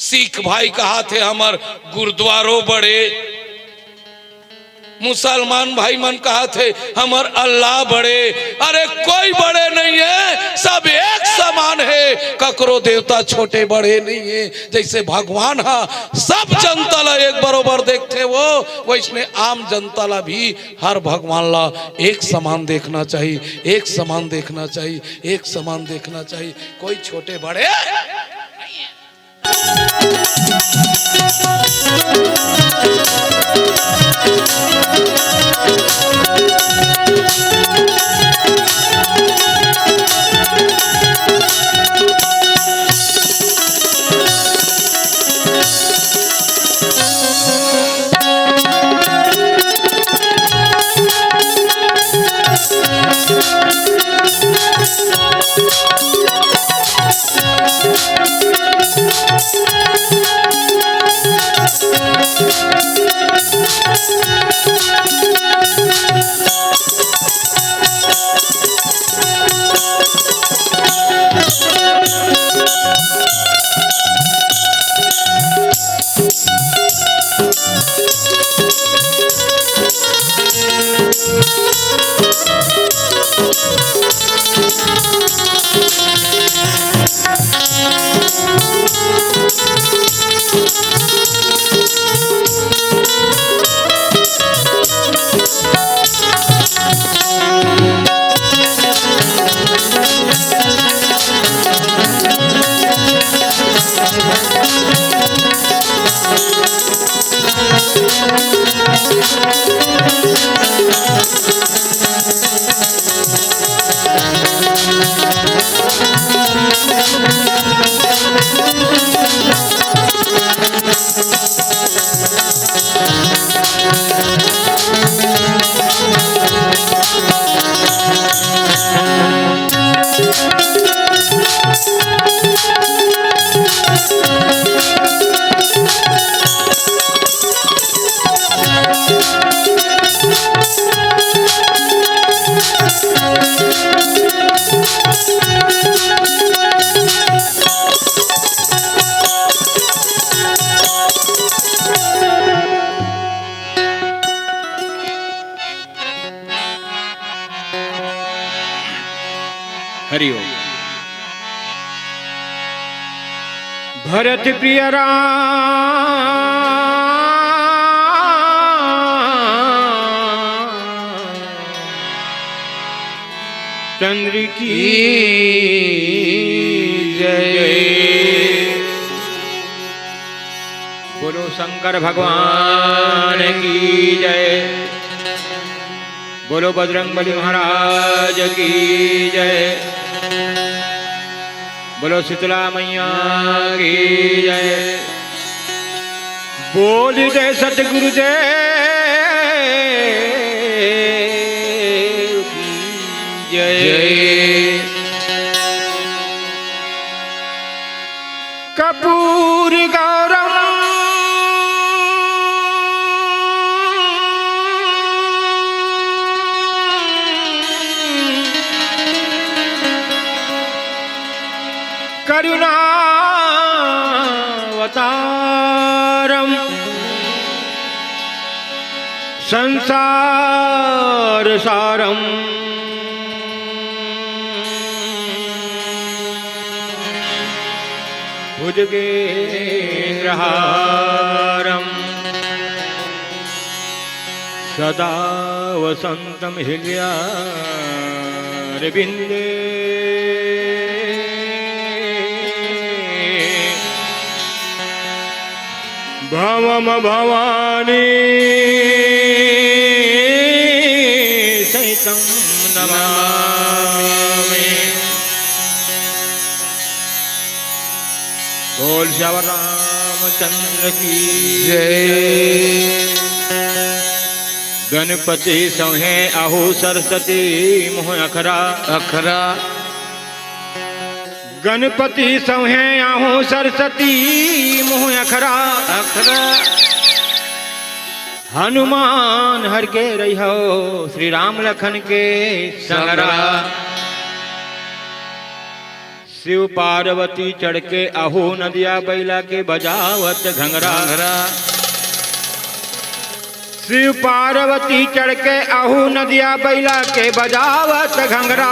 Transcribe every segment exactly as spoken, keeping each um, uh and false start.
सिख भाई कहाथे, "हमर गुरुद्वारो बड़े।" मुसलमान भाई मन कहाथे, "हमर अल्लाह बड़े।" अरे, कोई बड़े नहीं है, सब एक समान है। ककरो देवता छोटे बड़े नहीं है। जैसे भगवान हा सब जनता ला एक बरोबर देखथे, वो वैसने आम जनता ला भी हर भगवान ला एक समान देखना चाहिए, एक समान देखना चाहिए, एक समान देखना चाहिए। कोई छोटे बड़े हरि ओम। भरत प्रिय राम चंद्र की जय। बोलो शंकर भगवान की जय। बोलो बजरंग बली महाराज की जय। बोलो शीतला मैया की जय। बोल जय सतगुरु देव की जय। कर्पूर गौरम करुणावतारम संसार सारम भुजगेन्द्रहारम सदा वसंतम हृदयारविंदे। भवम भवानी सहितं नमामि। बोल श्यावर रामचंद्र की जय। गणपति सौहे आहू सरस्वती मुँह अखरा। अखरा। गणपति सौहे आहू सरस्वती मुँह अखरा। अखरा। हनुमान हर के रहिहो श्री राम लखन के संगरा। संगरा। शिव पार्वती चढ़ के अहू नदिया बइला के बजावत घंघरा। घंघरा। शिव पार्वती चढ़ के अहू नदिया बइला के बजावत घंघरा।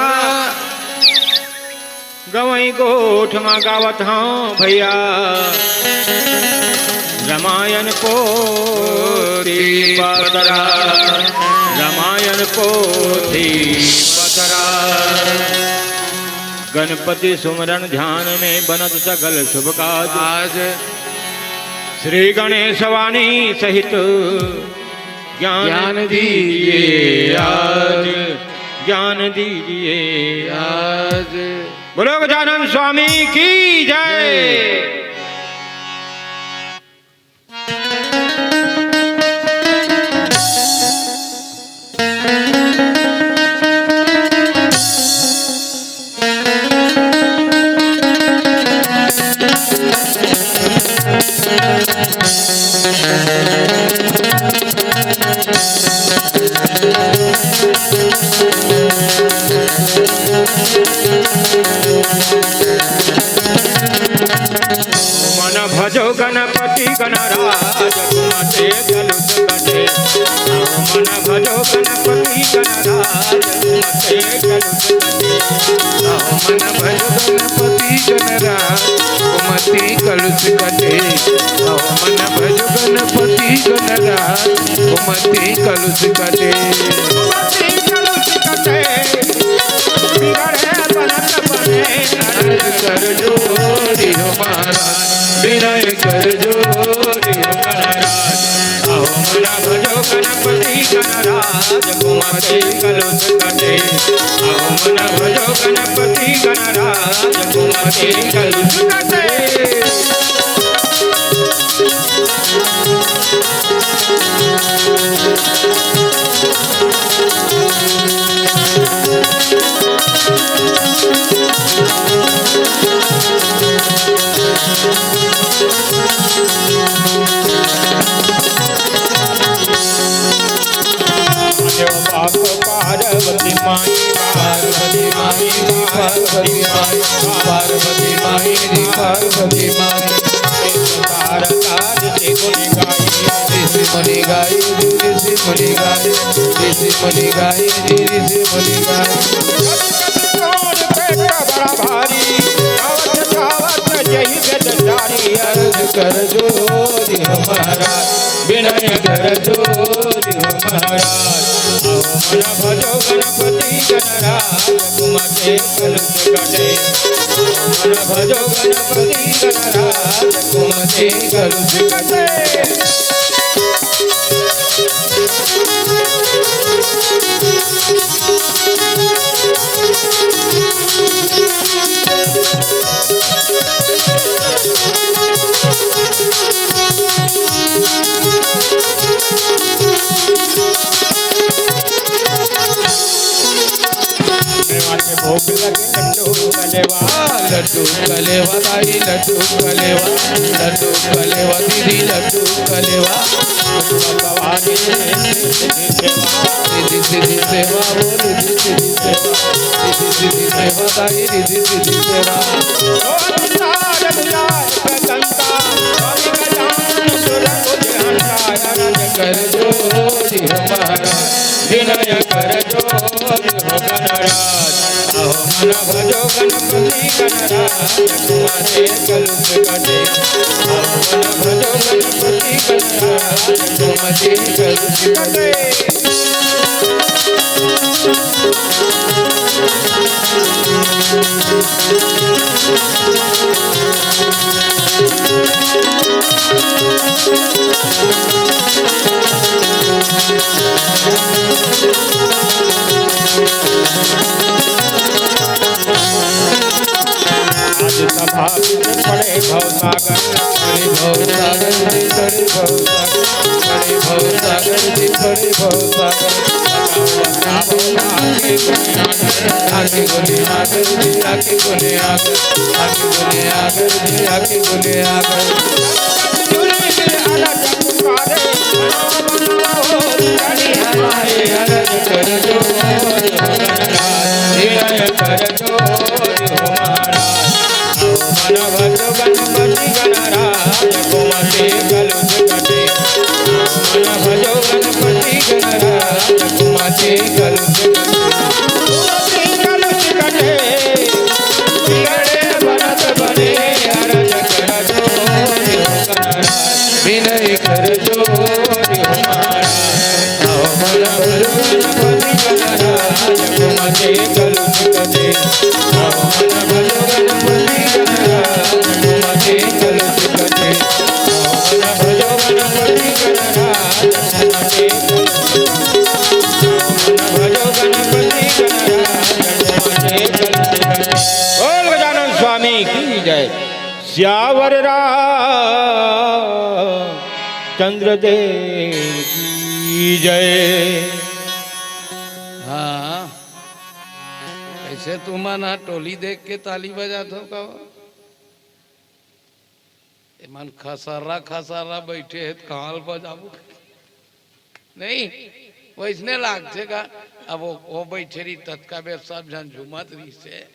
गवई गोठ म गावत हंव भइया, रमायन पोथी पतरा, रमायन पोथी पतरा। गणपति सुमरन ध्यान में बनत सकल शुभ काज। आज श्री गणेश वाणी सहित ज्ञान ज्ञान दीजिए दीजिए आज, आज। ज्ञान दीजिए आज। बोलो गजानन स्वामी की जय। जय। मन भजो गणपति गणराज, गुण ते कलुष कटे। मन भजो गणपति गणराज, गुण ते कलुष कटे। मन भजो गणपति गणराज, गुण ते कलुष कटे। मन भजो गणपति गणराज, गुण ते कलुष कटे। गुण ते कलुष कटे। बिगड़े बनत बने। अर्ज कर जोरी हो महाराज, विनय कर जोरी हो महाराज। अहो मन भजो गणपति गणराज, गुण ते कलुष कटे। अहो मन भजो गणपति गणराज, गुण ते कलुष कटे। पार्वती माई, पार्वती माई, पार्वती माई, पार्वती माई, पार्वती माई। तारका ऋषि मुनि गाई, ऋषि मुनि गाई, ऋषि मुनि गाई, ऋषि मुनि गाई, ऋषि मुनि गाई। कौन पेट बड़ा भारी, आवत जावत यही वेद जारी। अर्ज कर जोरी हो महाराज, विनय कर जोरी हो महाराज। अहो मन भजो गणपति गणराज, गुण ते कलुष कटे। अहो मन भजो गणपति गणराज, गुण ते कलुष कटे। भोग लगे लड्डू कलेवा। लड्डू कलेवा दाई, लड्डू कलेवा, लड्डू कलेवा दीदी, लड्डू कलेवा। भवानी रिद्धि सिद्धि सेवा, बोल रिद्धि सिद्धि सेवा, रिद्धि सिद्धि सेवा दाई, रिद्धि सिद्धि सेवा। ओ विचार विचार प्रशंसा, स्वामी गजानन सुर भुजंगा। अरज कर जोरी हो महाराज, विनय कर जोरी हो गणराज। अहो मन भजो गणपति गणराज, गुण ते कलुष कटे। अहो मन भजो गणपति गणराज, गुण ते कलुष कटे। आज सभा में पड़े भवसागर। पड़े भवसागर जी, पड़े भवसागर, पड़े भवसागर जी, पड़े भवसागर। बताओ, बताओ, आके बोले आगर, आके बोले आगर जी, आके बोले आगर, आके बोले आगर जी, आके बोले आगर। अरज कर जोरी हो महाराज, विनय कर जोरी हो महाराज। कुमते कलुष कटे, मन भजो गणपति गणराज। कुमते कलुष कटे, कुमते कलुष कटे, बिगड़े बनत बने, अरज कर जोरि हो महाराज। विनय कर जोरि हो महाराज। बोल गजानन स्वामी की जय। सियावर रामचंद्र देव की जय। हाँ, कैसे तुमन ह टोली देख के ताली बजात हो का? एमन खसर्रा खसर्रा बैठे हे, त कहाँ ल बजाबो? नहीं, वैसने लागथे का? अब वो, वो बैठे रही, ततका बेर सब झन झूमत रही से।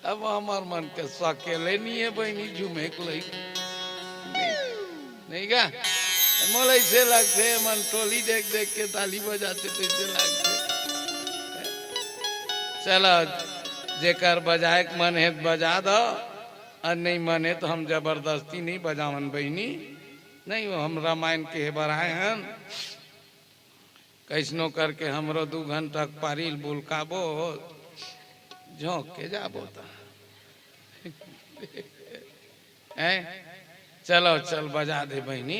अब हमर मन के सकेले नहीं है बहिनी झूमे के लई, नहीं का? मोला ऐसे लगथे, मन टोली देख देख के ताली बजाथे, तो ऐसे लगथे। चलो, जेकर बजाए के मन है, बजा दो, और नहीं मन है, तो हम जबरदस्ती नहीं बजावन बहिनी। नहीं, वो हम रामायण के बर आए हन। कैसनो करके हमरो दू घंटा के पारी ल बुलकाबो, झोंक के जाबो त। हैं? चलो, चल बजा दे बहिनी,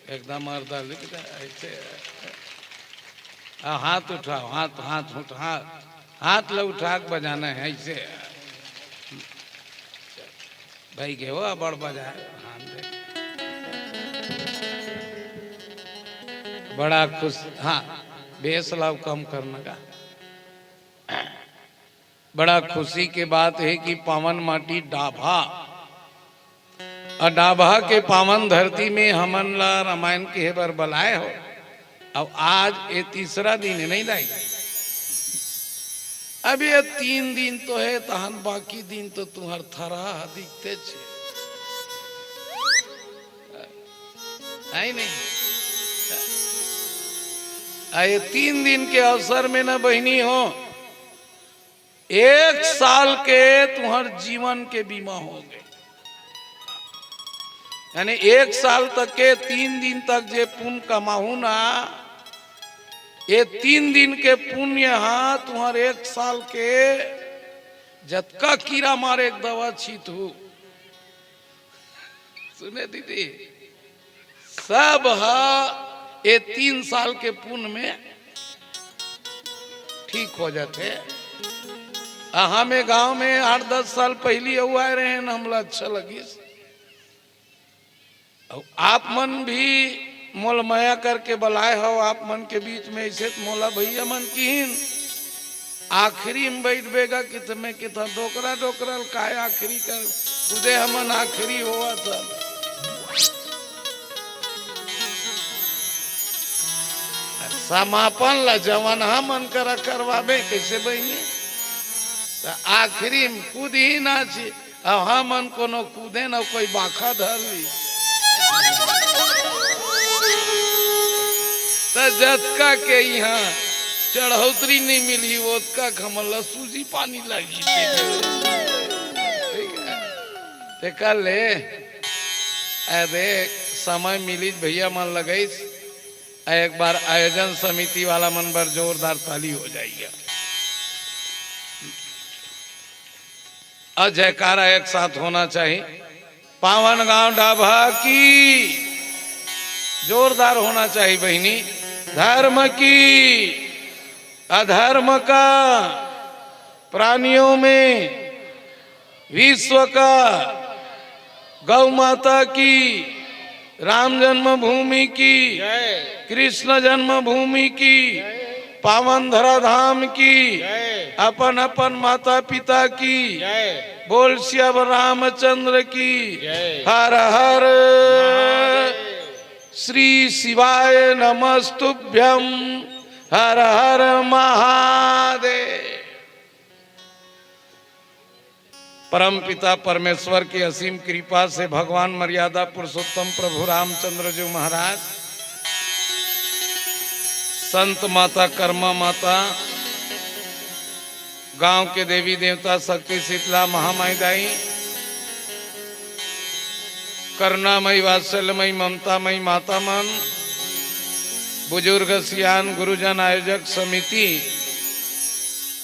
एकदम अर्धा लिख दे, ऐसे। आ, हाथ उठाओ, हाथ, हाथ उठा, हाथ ल उठा के बजाना है ऐसे। भाई के हो, बड़ बजाए, हाथ दे। बड़ा खुश, हाँ, बेस लाओ कम करना का। बड़ा खुशी के बात है कि पावन माटी डाभा, और डाभा के पावन धरती में हमन ला रामायण के बर बलाए हो। अब आज ये तीसरा दिन है, नहीं दाई? अब ये तीन दिन तो है, तहन बाकी दिन तो तुम्हर थरा दिखते छे, है नहीं? आ ये तीन दिन के अवसर में ना बहिनी हो, एक साल के तुम्हर जीवन के बीमा हो गए। यानी एक साल तक के तीन दिन तक जे पुण्य कमाहू ना, ये तीन दिन के पुण्य हा तुम्हर एक साल के जतका कीरा मारे के दवा छीतहू। सुने दीदी, सब हा ये तीन साल के पुण्य में ठीक हो जाथे। आ, हम ए गांव में आठ दस साल पहिली अउ आए रहेन, हमला अच्छा लगिस। अउ आप मन भी मोला मया करके बलाए हव, आप मन के बीच में अइसे त मोला भैया मन किहिन, आखिरी में बइठबे गा कित में कित डोकरा डोकरा ल काय आखिरी कर खुदे हमन आखिरी होवत हन। समापन ला जवन हमन करा करवाबे कइसे बहिनी? त आखिरी में कूदही नाची, अब हमन कोनो कूदे न कोई बाखा धर ली। त जतका के इहाँ चढ़ौतरी नहीं मिली, ओतका के हमन ला सूजी पानी लगी। ते कर ले, अरे समय मिली भैया मन लगइस। एक बार आयोजन समिति वाला मन बर जोरदार ताली हो जाइए। और जयकारा एक साथ होना चाहिए। पावन गांव डाभा की जोरदार होना चाहिए बहिनी। धर्म की, अधर्म का, प्राणियों में, विश्व का, गौ माता की, राम जन्मभूमि की, जय। कृष्ण जन्मभूमि की, जय। पावन धराधाम की, जय। अपन अपन माता पिता की, जय। बोल सियावर रामचंद्र की, जय। हर हर महादेव। श्री शिवाय नमस्तुभ्यम। हर हर महादेव। परम पिता परमेश्वर की असीम कृपा से भगवान मर्यादा पुरुषोत्तम प्रभु रामचंद्र जी महाराज, संत माता, कर्मा माता, गांव के देवी देवता, शक्ति शीतला, महामाई दाई, करुणामयी, वात्सल्यमयी, ममतामयी माता मन, बुजुर्ग, सियान, गुरुजन, आयोजक समिति,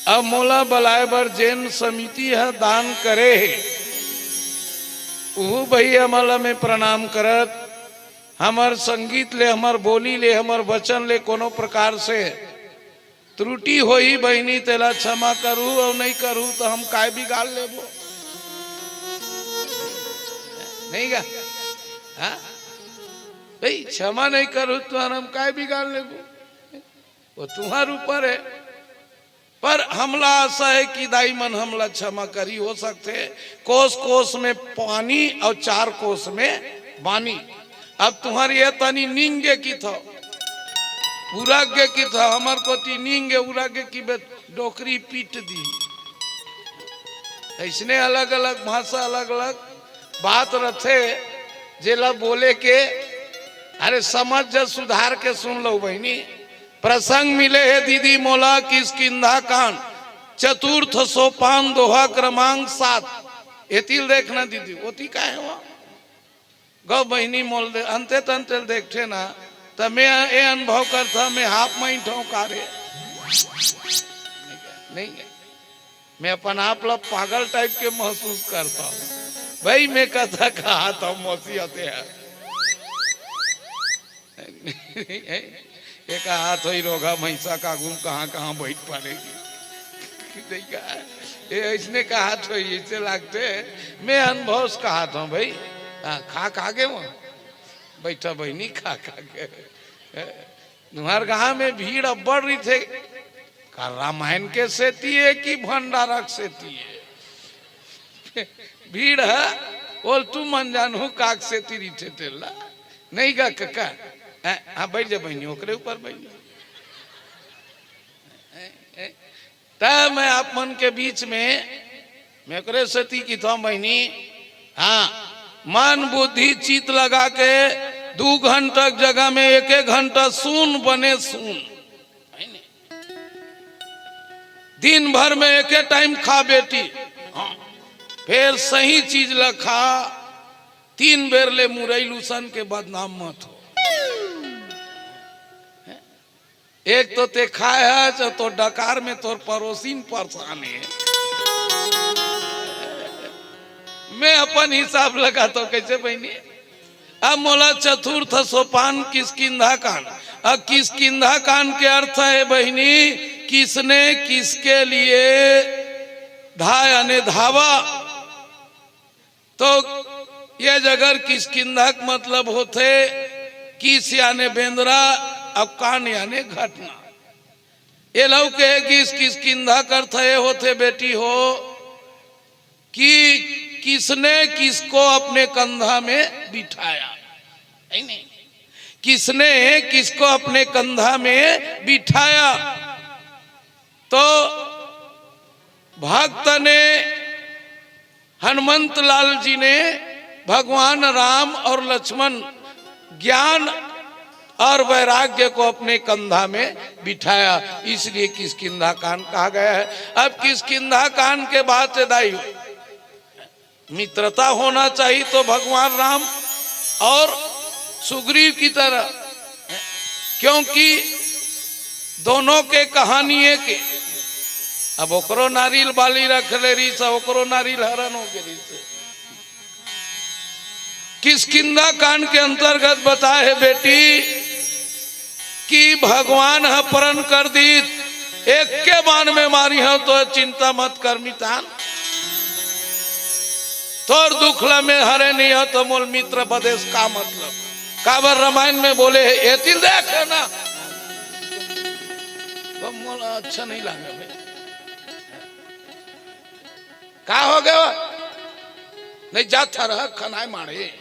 अब मोला बलाए बर जेन समिति ह दान करे हे, उहू भैया मन ला मैं प्रणाम करत, हमर संगीत ले, हमर बोली ले, हमर वचन ले कोनो प्रकार से त्रुटि होही बहिनी, तेला क्षमा करू, अउ नहीं करू त हम काय बिगाड़ लेबो? नहीं गा? हाँ? भाई, क्षमा नहीं करू त हम काय बिगाड़ लेबो? वो तुम्हार ऊपर है। पर हमला आशा है कि दाई मन हमला क्षमा करी। हो सकथे कोस कोस में पानी अउ चार कोस में बानी। अब तुम्हार ये तनी नींगे की थो, उरागे की थो, हमर कोती नींगे उरागे की बे डोकरी पीट दी। अइसने अलग-अलग भाषा, अलग-अलग बात रथे, जेला बोले के, अरे समझ जा, सुधार के सुन लो बहिनी। प्रसंग मिले हे दीदी मोला किष्किंधा कांड, चतुर्थ सोपान, दोहा क्रमांक सात। एतिल देखना दीदी, ओती का हे वहाँ? गौ बहिनी मोल दे, अंते तंते ल देखथे ना, त मैं ए अनुभव करथा, मैं हाफ माइंड हूँ का रे? नहीं है। मैं अपन आप ला पागल टाइप के महसूस करता हूँ। भाई, मैं कथा कहा था मौसी आते हैं। एक हाथ होई रोगा भैंसा का गुम कहाँ कहाँ बैठ पड़ेगी। नहीं कहा, ये इसने कहा तो इसे लागथे, मैं अनुभव से कहा था भाई। हाँ, खा खा के वो बैठा बहिनी खा खा के। तुम्हार गांव में भीड़ अब्बड़ रहिथे, का रामायण के सेती है कि भंडारा के सेती है? भीड़ है, बोल तू मन जानहू काक सेती रहिथे तेला। नहीं गा कका? हैं? हाँ, बैठ जा बहिनी, ओकरे ऊपर बैठ जा। हैं? हैं? त मैं आप मन के बीच में, मैं ओकरे सेती किथौं बहिनी, हाँ, मन बुद्धि चित लगा के दू घंटा के जगह में एक एक घंटा सुन, बने सुन। है नी? दिन भर में एके टाइम खा बेटी, हाँ, फेर सही चीज ला खा, तीन बेर ले मुरई लूसन के बदनाम मत हो। एक तो ते खाए हस, तो डकार में तोर परोसिन परेशान हे। मैं अपन हिसाब लगाथौं, कइसे बहिनी? अब मोला चतुर्थ सोपान किष्किंधा कांड। अब किष्किंधा कांड के अर्थ हे बहिनी, किसने किसके लिए धा याने धावा। तो ये जगह किष्किंधा के मतलब होथे किस याने बेंदरा, अब कांड याने घटना। ये लव के किस, किष्किंधा के अर्थ ये होथे बेटी हो कि किसने किसको अपने कंधा में बिठाया, है नहीं? किसने किसको अपने कंधा में बिठाया? तो भक्त ने, हनुमंत लाल जी ने भगवान राम और लक्ष्मण ज्ञान और वैराग्य को अपने कंधा में बिठाया, इसलिए किष्किंधा कांड कहा गया है। अब किष्किंधा कांड के बात दाई, मित्रता होना चाहिए तो भगवान राम और सुग्रीव की तरह, क्योंकि दोनों के कहानी एक हे। अब ओकरो नारियल बाली रख ले रही से, ओकरो नारियल हरण हो गए रही से। किष्किंधा कांड के अंतर्गत बताए हे बेटी कि भगवान ह प्रण कर दी, एक के बाण में मारी हो तो चिंता मत कर मितान, तोर दुख ला मैं हरे नहीं हो तो मोल मित्र बदेश का मतलब। काबर रामायण में बोले हे, एतिल देख ना, तो मोला अच्छा नहीं लगे भाई। का हो गया? नहीं जात रह खनाए मारे।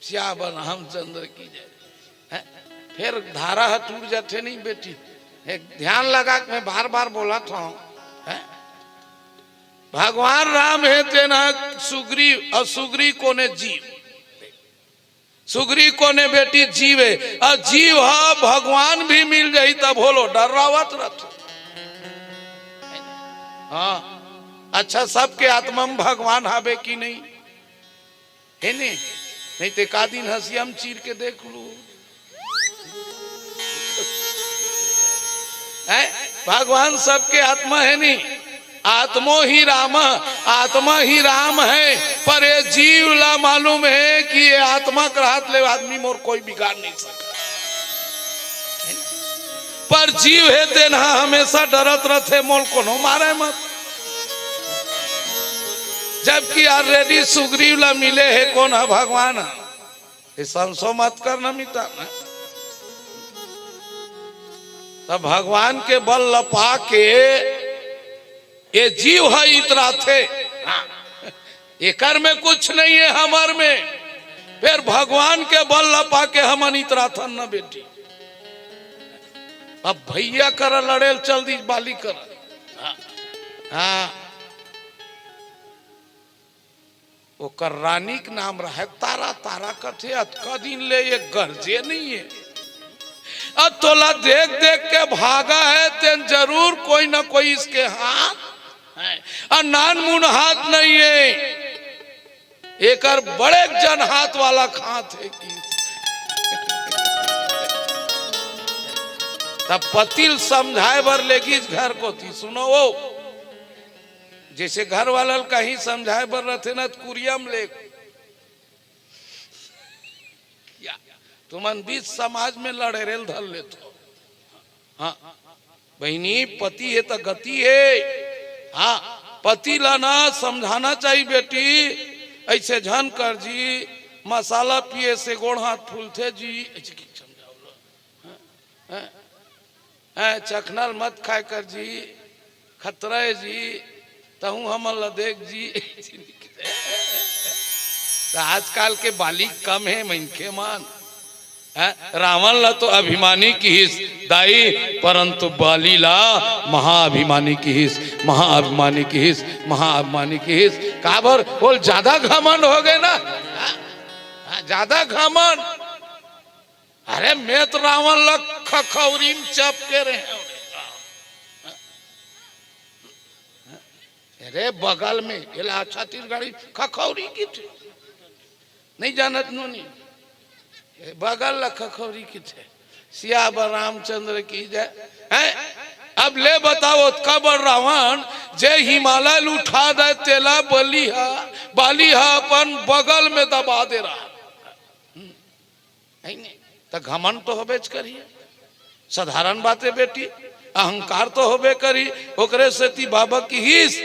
सियावर रामचंद्र की जय। हैं? फिर धारा ह टूट जाथे नहीं बेटी। एक ध्यान लगा के मैं बार बार बोलत हूँ, हैं? भगवान राम हे तेन ह सुग्रीव, अउ सुग्रीव कोने जीव, सुग्रीव कोने बेटी जीव हे, अउ जीव ह भगवान भी मिल जाही तब होलो डर्रावत रथे। हाँ, अच्छा, सबके आत्मा में भगवान हावे कि नहीं? हे नहीं? नहीं ते का दिन हंसिया में चीर के देख लू। हैं? भगवान सबके आत्मा हे नहीं? आत्मो ही राम, आत्मा ही राम हे, पर ये जीव ला मालूम हे कि ये आत्मा के रहत ले आदमी मोर कोई बिगाड़ नहीं सकय। पर जीव हे तेन ह हमेशा डरत रथे, मोल कोनो मारे मत। जबकि already सुग्रीव ला मिले हे कोन ह? भगवान ह। ये संशय मत करना मिटा ना। तब भगवान के बल ल पाके ये जीव ह इतराथे। हाँ। एकर में कुछ नहीं हे, हमर में। फेर भगवान के बल ल पाके हमन इतराथन न बेटी। अब भैया करा लड़े ल चल दिस, बाली करा। हाँ। हाँ। ओकर रानी के नाम रहय तारा। तारा कथे, "अतका दिन ले ये गरजे नहीं हे, अब तोला देख देख के भागा हे, तेन जरूर कोई ना कोई इसके हाथ हे, अउ नानमुन हाथ नहीं हे, एकर बड़े जन हाथ वाला हाथ हे।" कि तब पति ल समझाय बर लेगिस घर कोती। सुनो वो, जैसे घर वाला ल कहीं समझाय बर रथे ना, त कुरिया म ले या तुमन बीच समाज में लड़े रेल धर लेथो। हाँ, बहिनी, पति हे त गति हे। हाँ, पति ला ना समझाना चाहिए, "बेटी, ऐसे झन कर जी, मसाला पिए से गोड़ हाथ फूलथे जी।" ऐसे की समझाओ लो? हाँ? हैं, चखना ल मत खाय कर जी, खतरा हे जी, तहूं हमन ल देख जी। त आजकाल के बाली कम हे मनखे मन। हैं, रावण ल तो अभिमानी किहिस दाई, परंतु बाली ल महाअभिमानी किहिस, महाअभिमानी किहिस, महाअभिमानी किहिस। काबर? बोल, ज्यादा घमंड हो गय ना। हाँ, ज्यादा घमंड। अरे, मैं तो रावण ल खखौरी में चप के रहे हंव। अरे, बगल में, एला छत्तीसगढ़ी खखौरी किथे। नहीं जानत नोनी। ए, बगल ल खखौरी किथे। सियावर रामचंद्र की जय। हैं? अब ले बताओ, कब रावण जे हिमालय ल उठा दे, तेला बली ह, बाली ह अपन बगल में दबा दे रहा। हम्म। नहीं, नहीं। त घमंड तो होबेच करी, साधारण बात हे बेटी, अहंकार तो होबे करी। ओकरे सेती बाबा किहिस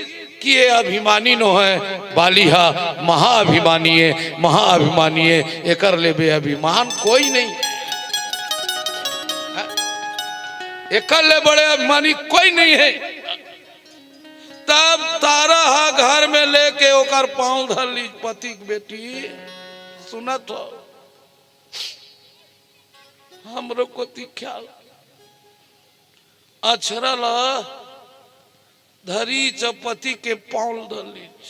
कि ये अभिमानी नो हे, बाली ह महाअभिमानी हे, महाअभिमानी हे, एकर ले बे अभिमान कोई नहीं। एकर ले बड़े अभिमानी कोई नहीं हे। तब तारा ह घर में लेके ओकर पांव धर ली, पति के बेटी, सुनत हो? हमरो कोती ख्याल, अछरा ला धरी च पति के पांव धर लीच।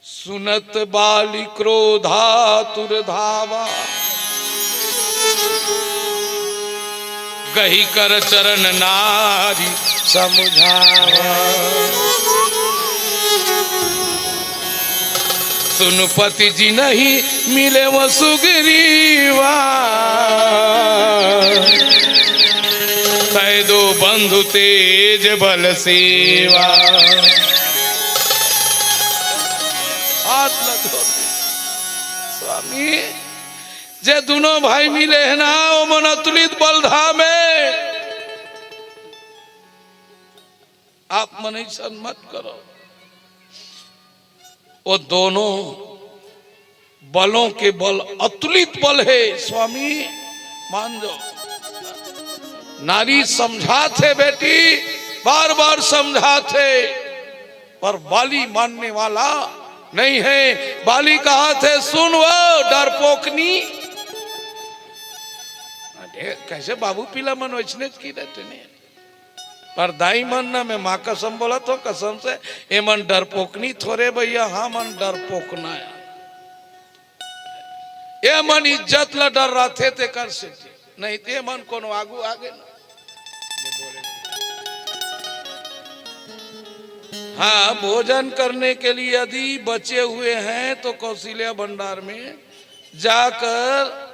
सुनत बाली क्रोधातुर धावा, गहि कर चरण नारी समुझावा। सुन पति जिनहि मिले वो सुग्रीवा, तय दो बंधु तेज बल सेवा। हाथ ल धो दे। स्वामी, जे दुनों भाई मिले हे ना, ओमन अतुलित बल धामे। आप मन अइसन मत करो। वो दोनों बलों के बल अतुलित बल हे स्वामी, मान जाओ। नारी समझाथे बेटी, बार बार समझाथे, पर बाली मानने वाला नहीं हे। बाली कहथे, "सुन वो डरपोकनी।" अरे, कइसे बाबू पिला मन वइसनेच किथे नहीं। पर दाई मन ना, मैं माँ कसम बोलत हों, कसम से, ए मन डरपोकनी थोरे भैया, हाँ मन डरपोकना हे। ए मन इज्जत ला डर्राथे तेकर सेती, नहीं ते मन कोनो आगू आगे ना। हाँ, भोजन करने के लिए यदि बचे हुए हैं तो कौशल्या भंडार में जाकर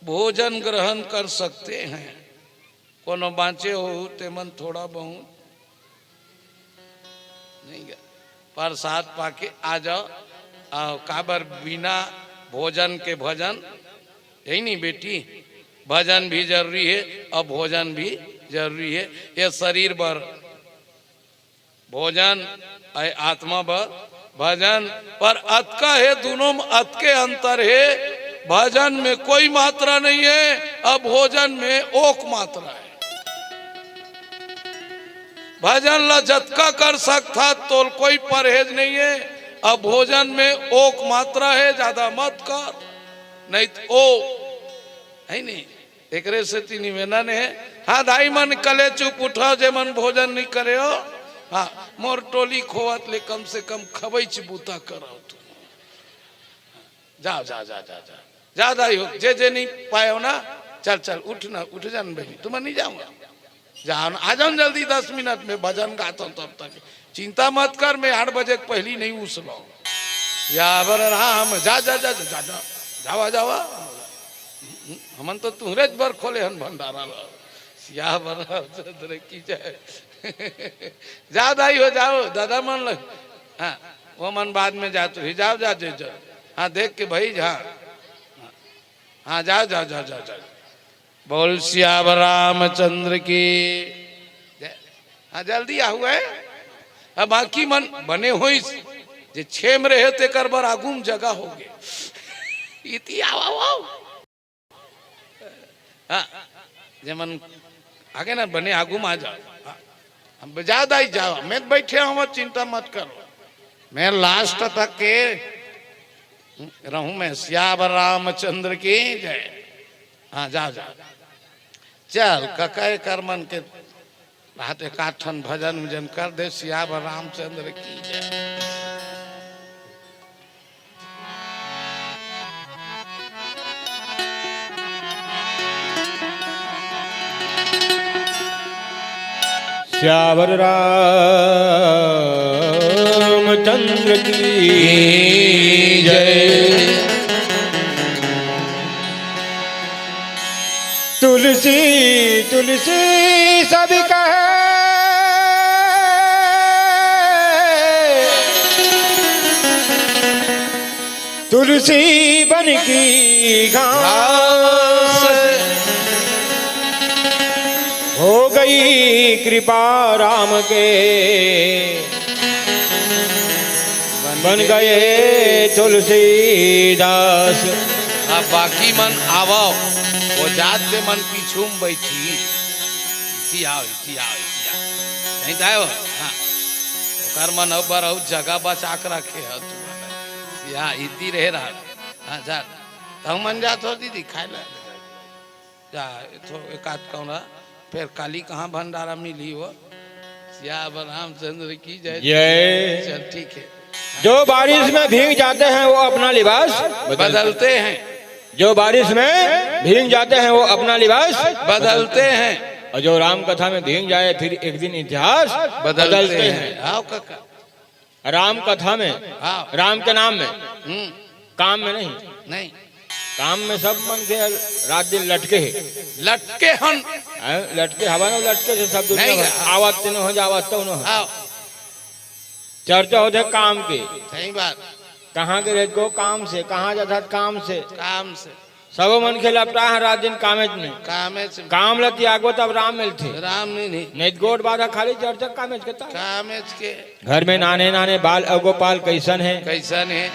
भोजन ग्रहण कर सकते हैं। कोनो बाँचे हो तेमन थोड़ा बहुत नहीं गा, प्रसाद पाके आ जाओ। आ, काबर बिना भोजन के भजन, यही नहीं बेटी, भजन भी जरूरी हे और भोजन भी जरूरी हे। ये शरीर बर भोजन, अय आत्मा बर भजन, पर अतका हे, दूनों में अतके अंतर हे। भजन में कोई मात्रा नहीं हे, अब भोजन में ओक मात्रा हे। भजन ला जतका कर सकथा तोल कोई परहेज नहीं हे। अब भोजन में ओक मात्रा हे, ज्यादा मत कर, नहीं तो ओ, है नहीं? एकरे सेती निवेदन हे। हाँ, दाई मन कले चुप उठव, जे मन भोजन नहीं करे हो। हाँ, मोर टोली खोवत ले कम से कम खबईच बूता करव तू। जाओ, जाओ, जाओ, जाओ, जाओ। जाओ दाई हो, जे, जे नहीं पाए हो ना, चल, चल, उठ ना, उठ जान बहिनी, तुम नहीं जाऊंगा। जाओ ना, आ जाओ ना जल्दी, दस मिनट में भजन गाता हूँ तब तक। चिंता मत कर, मैं आठ बजे के पहली नहीं उछलूं। सियावर राम, जा, जा, जा, जा, जा, जा, जावा, जावा। हमन तो तुहरेच बर खोले हन भंडारा ला। सियावर रामचंद्र की जय। जा दाई हो, जाओ, दादा मन लग। हाँ, वो मन बाद में जात रही, जाओ, जा, जा, जा। हाँ, देख के भाई, हाँ। हाँ, जाओ, जाओ, जाओ, जाओ, जाओ। बोल सियावर रामचंद्र की जय। हाँ, जल्दी आहू है। अब बाकी मन बने होइस, जे छेम रहे तेकर बर आगू म जगह होगे। इति आओ, आओ, आओ। हाँ, जे मन आगे ना बने आगू म आ जाओ। हाँ, हम बजा दाई जाओ, मैं बैठे हूँ, चिंता मत करो, मैं लास्ट तक के रहूं मैं। सियावर रामचंद्र की जय। हाँ, जाओ, जाओ। चल, कका एकर मन के बात एकाध ठन भजन उजन कर दे। सियावर रामचंद्र की जय। सियावर रामचंद्र की जय। तुलसी, तुलसी सब कहे, तुलसी बन की घास। हो गई कृपा राम के, बन गए तुलसीदास। अब बाकी मन आवव, वो जात के मन पीछू म बैठी। इति आओ, इति आओ, इति आओ। नहीं तो आयो? हाँ। ओकर मन अउ बर अउ जगह बचा के रखे ह तू। या इति रहे रहा। हाँ, जा। तहु मन जात हो दीदी, खाए ला। जा, थो-, एकाध कौन रहा। फिर काली कहाँ भंडारा मिली हो? सियावर रामचंद्र की जय। जय। चल, ठीक है। जो बारिश में भीग जाते हैं, वो अपना लिबास बदलते हैं। जो बारिश में भीग जाते हैं, वो अपना लिबास बदलते हैं। और जो राम कथा में भीग जाए, फिर एक दिन इतिहास बदलते बदलते हैं। हैं। आओ काका। राम कथा में, हाँ। राम के नाम में, हम्म। काम में नहीं। नहीं। काम में सब मन के रात दिन लटके हे। लटके हन। हैं? लटके हवा न लटके से सब दुनिया नहीं। भर। आवत तीनों हो, जावत तो उन्हों हो। हाँ। चर्चा होथे काम के। सही बात। कहाँ के रहित गो काम से, कहाँ जाथत काम से। काम से। सबो मनखे लपटा हे रात दिन कामेच में। कामेच में। काम ल त्यागबो तब राम मिलथे। राम नहीं, नहीं। नहीं त गोठ बात ह खाली चर्चा कामेच के ता। कामेच के। घर में नाने नाने बाल अउ गोपाल कइसन हे? कइसन हे?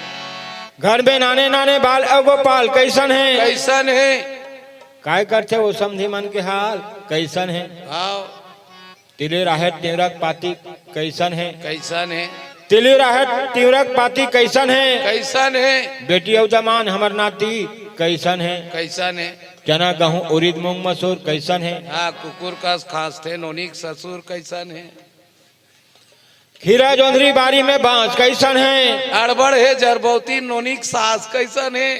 घर में नाने नाने बाल अउ गोपाल कइसन हे? कइसन हे? काय करथे वो समधी मन के हाल कइसन हे? हाँ। तिली राहेर तिंवरा के पाती कइसन हे? कइसन हे? तिली राहेर तिंवरा के पाती कइसन हे? कइसन हे? बेटी अउ जमान हमर नाती कइसन हे? कइसन हे? चना, गहूं, उरिद, मूंग, मसूर कइसन हे? हाँ, कुकुर कस खांसथे नोनिक ससुर कइसन हे? खीरा जोंधरी बारी में बांस कइसन हे? अड़बड़ हे जरबौती नोनिक सास कइसन हे?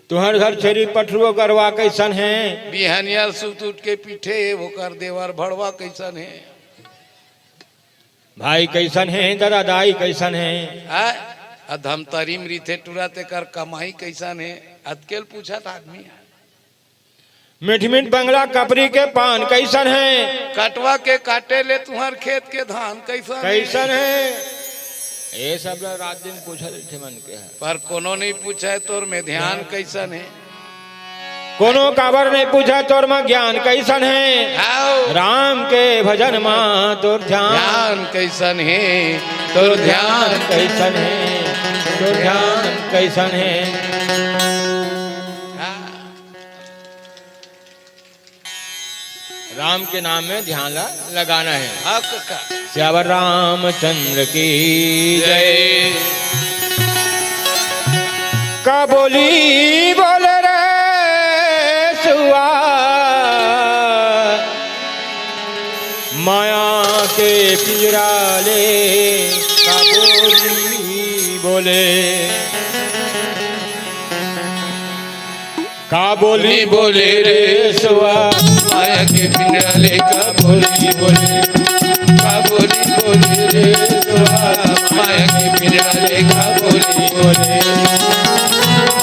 तुंहर घर छेरी पठरू गरवा कइसन हे? बिहनिया सुत उठ के पीठे ओकर देवर भड़वा कइसन हे? भाई कइसन हे, ददा दाई कइसन हे? आय, अधमतरी म रिथे टूरा तेकर कमाई कइसन हे? अतके ल पूछत आदमी हे। मीठ मीठ बंगला कपरी के पान कइसन हे? कटवा के काटे ले तुंहर खेत के धान कइसन हे? कइसन हे? ये सब ल रात दिन पूछत रहिथे मन के ह। पर कोनो नइ पूछय तोर में ध्यान कइसन हे? कोनो काबर नइ पूछय तोर में ज्ञान कइसन हे? हाव। राम के भजन मा तोर ध्यान ध्यान कइसन हे? तोर ध्यान कइसन हे? तोर ध्यान कइसन हे? हाँ। राम के नाम में ध्यान ला लगाना हे। हाँ, कका। सियावर रामचंद्र की जय। जय। का बोली बोले रे सुआ, माया के पिंजरा ले का बोली बोले। का बोली बोले रे सुआ, माया के पिंजरा ले का बोली बोले। का बोली बोले रे सुआ, माया के पिंजरा ले का बोली बोले।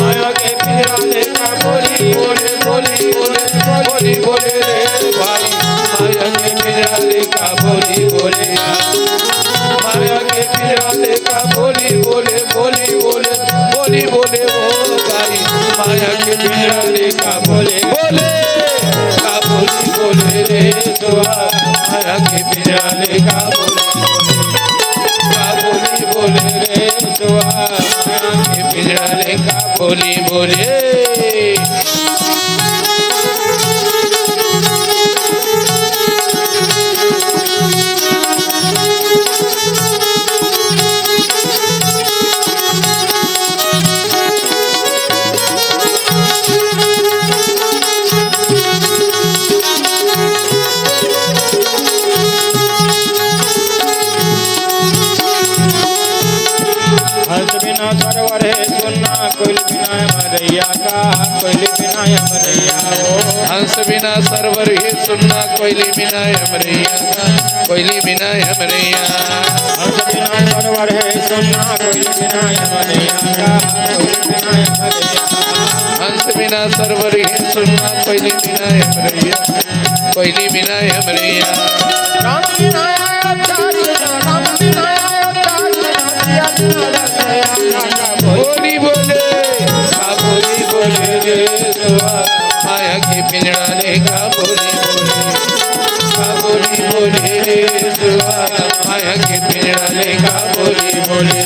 माया के पिंजरा ले का बोली बोले, बोली बोले, बोली बोले रे भाई। माया के पिंजरा ले का बोली बोले। माया के पिंजरा ले का बोली बोले, बोली बोले, बोली बोले ओ भाई। माया के पिंजरा ले का बोली बोले। का बोली बोले रे सुआ, माया के पिंजरा ले का बोली बोले। का बोली बोले रे सुआ, माया के पिंजरा ले का बोली बोले। हंस बिना सरवर हे सुन्ना, कोइली बिना अमरैया का, कोइली बिना अमरैया हो। हंस बिना सरवर हे सुन्ना, कोइली बिना अमरैया का, कोइली बिना अमरैया। हंस बिना सरवर हे सुन्ना, कोइली बिना अमरैया का, कोइली बिना अमरैया। हंस बिना सरवर हे सुन्ना, कोइली बिना अमरैया, कोइली बिना अमरैया। राम बिना अवतार बिना, राम बिना अवतार बिना, पिया बिना रंग अवतार का बोली बोले, का बोली बोले रे सुआ, माया के पिंजरा ले का बोली बोले, का बोली बोले रे सुआ, माया के पिंजरा ले का बोली बोले।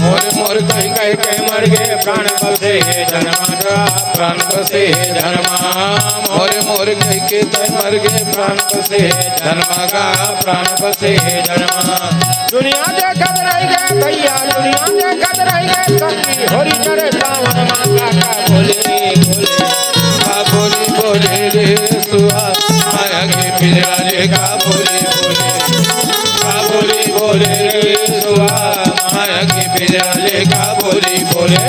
मोर मोर कहि कहि के मर गे प्राण बसे हे धनमा का, प्राण बसे हे धनमा। मोर मोर कहि के तै मर गे प्राण बसे हे धनमा का, प्राण बसे हे धनमा। दुनिया देखत रहि गे भैया, दुनिया देखत रहि गे, कति होरी चढ़े सावन मा का का बोले बोले। का बोली बोले रे सुआ, माया के पिंजरा ले का बोली बोले। का बोली बोले रे सुआ, माया के पिंजरा ले का बोली बोले।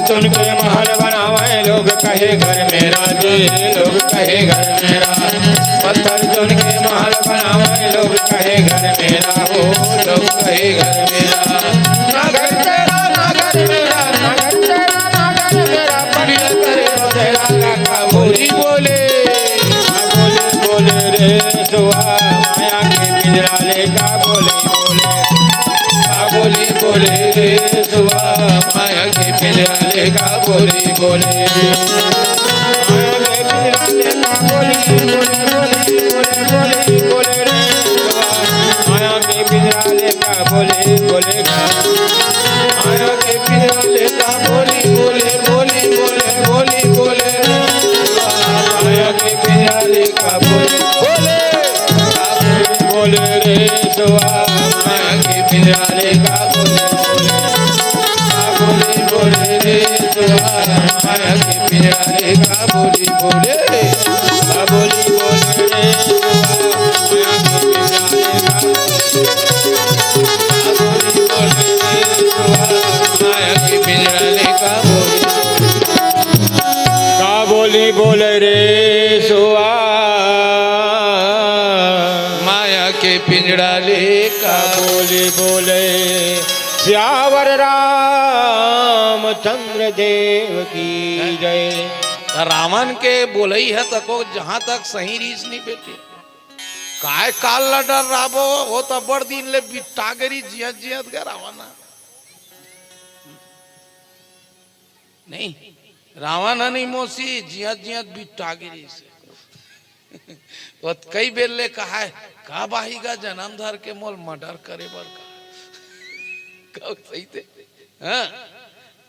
चुन के महल बनावे लोग कहे घर मेरा जी, लोग कहे घर मेरा। पत्थर चुन के महल बनावे लोग कहे घर मेरा हो, लोग कहे घर मेरा। ना घर तेरा, ना घर मेरा, ना घर तेरा, ना घर मेरा। बढ़िया करे तेरा का बोली बोले, का बोली बोले रे सुआ, माया के पिंजरा ले का बोली बोले, का बोली बोले रे सुआ, माया के पिंजरा ले का बोली बोले। माया के पिंजरा ले का बोली बोले, बोली बोले, बोली बोले रे सुआ, माया के पिंजरा ले का बोली बोले गा। माया के पिंजरा ले का बोली बोले, बोली बोले, बोली बोले रे सुआ, माया के पिंजरा ले का बोली बोले। बोले रे सुआ, माया के पिंजरा ले का बोली बोले। का बोली बोले रे सुआ, माया के पिंजरा ले का बोली बोले। का बोली बोले रे सुआ, माया के पिंजरा ले का बोली बोले। का बोली बोले रे सुआ, माया के पिंजरा ले का बोली। का बोली बोले रे सुआ, माया के पिंजरा ले का बोली बोले। सियावर रामचंद्र देव की जय। रावण के बोलई है तको जहां तक सही रीस नहीं बेटे। काय काल ला डर राबो, वो तो बड़ दिन ले बिट्टा गरी जियत जियत गे रावण। नहीं, रावण ह नहीं मोसी, जियत जियत बिट्टा गिरी से। वो कई बेर ले कहा है, का बाही का जन्म धर के मोल मर्डर करे बर का? कब सही थे? हाँ?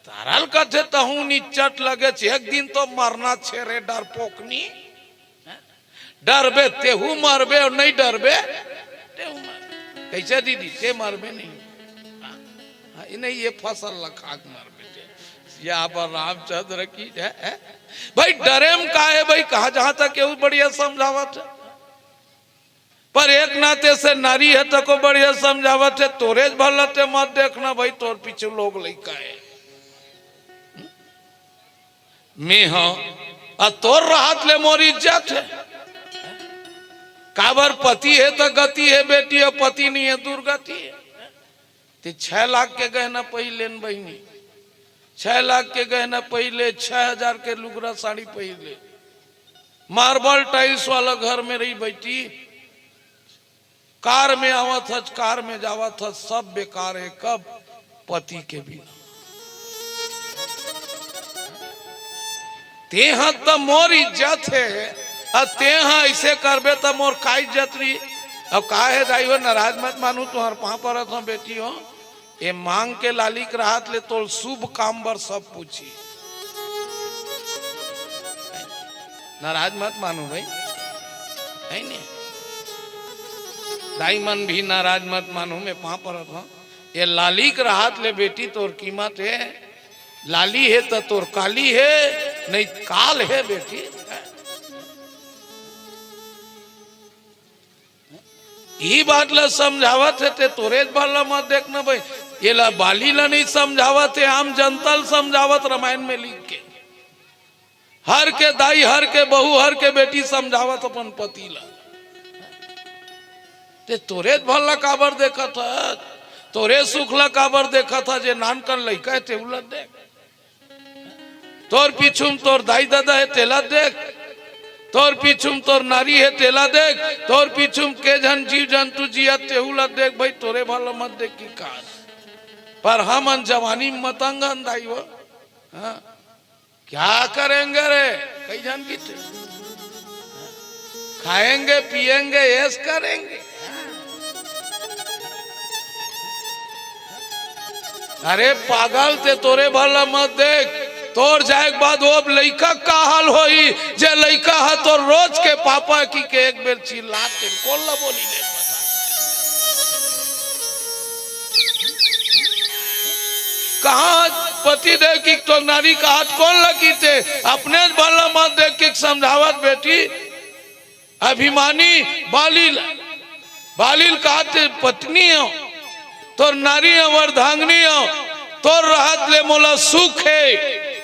तारल कथे तहूं निच्चट लगे छे, एक दिन तो मरना छे रे डरपोकनी। डरबे तेहू मरबे और नहीं डरबे तेहू मरबे। कैसे दीदी? ते मरबे नहीं। हाँ, हाँ, ये नहीं, ये फसल लखाक मरबे ते। यहाँ पर रामचंद्र की है, है? भाई डरे में का है भाई, कहा जहां तक केहू बढ़िया समझावत है, पर एक नाते से नारी है तको बढ़िया समझावत है, तोरे भला ते मत देखना भाई, तोर पीछे लोग लइका है। मैं हूं, आ तोर रहत ले मोर इज्जत है। काबर पति है तो गति है बेटी, और पति नहीं है दुर्गति है। ते छह लाख के गहना पहिर लेन बहिनी, छह लाख के गहना पहिर ले, छह हजार के लुगरा साड़ी पहिर ले, मार्बल टाइल्स वाला घर में रही बैठी, कार में आवत हस, कार में जावत हस, सब बेकार है। कब? पति के बिना। तेहा त मोर इज्जत है, अ तेहा ऐसे करबे त मोर का इज्जत रही? अब का है दाई हो, नाराज मत मानू, तुहर पाँव परत हूँ बेटी हो। ये मांग के लालिक रहत ले तोर शुभ काम बर सब पूछी। नाराज मत मानू भाई, है नी? दाई मन भी नाराज मत मानू, मैं पाँव परत हूँ। ये लालिक रहत ले बेटी तोर कीमत है, लाली है त तोर काली है, नहीं काल है बेटी। यही बात ला समझावत है, ते तोरे भला मत देखना भाई। ये ला बाली ला नहीं समझावत है, आम जनता ला समझावत रामायण में लिख के। हर के दाई, हर के बहू, हर के बेटी समझावत अपन पति ला। ते तोरे भला काबर देखत ह, तोरे सुख ला काबर देखत ह, जे नानकन लइका है तेहू ला देख। तोर पीछू म तोर दाई ददा हे, तेला देख। तोर पीछू म तोर नारी हे, तेला देख। तोर पीछू म के झन जीव जंतु जियत, तेहू ला देख भाई, तोरे भला मत देख कि कास। पर हमन जवानी म मतंग हन दाई वो। हाँ। क्या करेंगे रे? कई झन किथे। खाएंगे, पिएंगे, ऐश करेंगे। अरे पागल, ते तोरे भला मत देख, तोर जाए के बाद वो लइका का हाल होही, जे लइका ह तोर रोज के पापा कहिके एक बेर चिल्लात, ते कोन ला बोली दे पता। कहाँ पति देव कि तोर नारी का हाथ कोन ला किथे, अपने भला मत देख के समझावत बेटी। अभिमानी बालिल, बालिल काहथे पत्नी हो, तोर नारी हो, अर्धांगिनी हो, तोर रहत ले मोला सुख हे।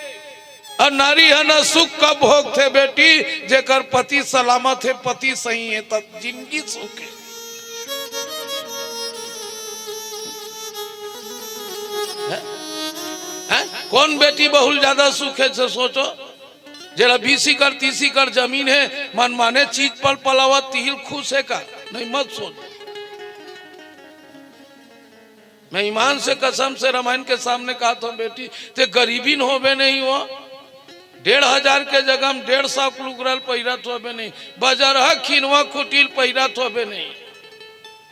अउ नारी ह ना सुख कब भोगथे बेटी, जेकर पति सलामत हे, पति सही हे, त जिनगी सुख हे। हैं? हैं? कोन बेटी बहू ल जादा सुख हे, से सोचो। जेला बीस एकड़, तीस एकड़ जमीन हे, मनमाने चीज पल पलावत तिही ल खुश हे का? नहीं, मत सोच। मैं ईमान से, कसम से रमायन के सामने कहत हंव बेटी, तें गरीबी न होबे नहीं हो। डेढ़ हजार के जगह म डेढ़ सौ के लुगरा ल पहिरत होबे नहीं, बजरहा खिनवा खूंटी ल पहिरत होबे नहीं,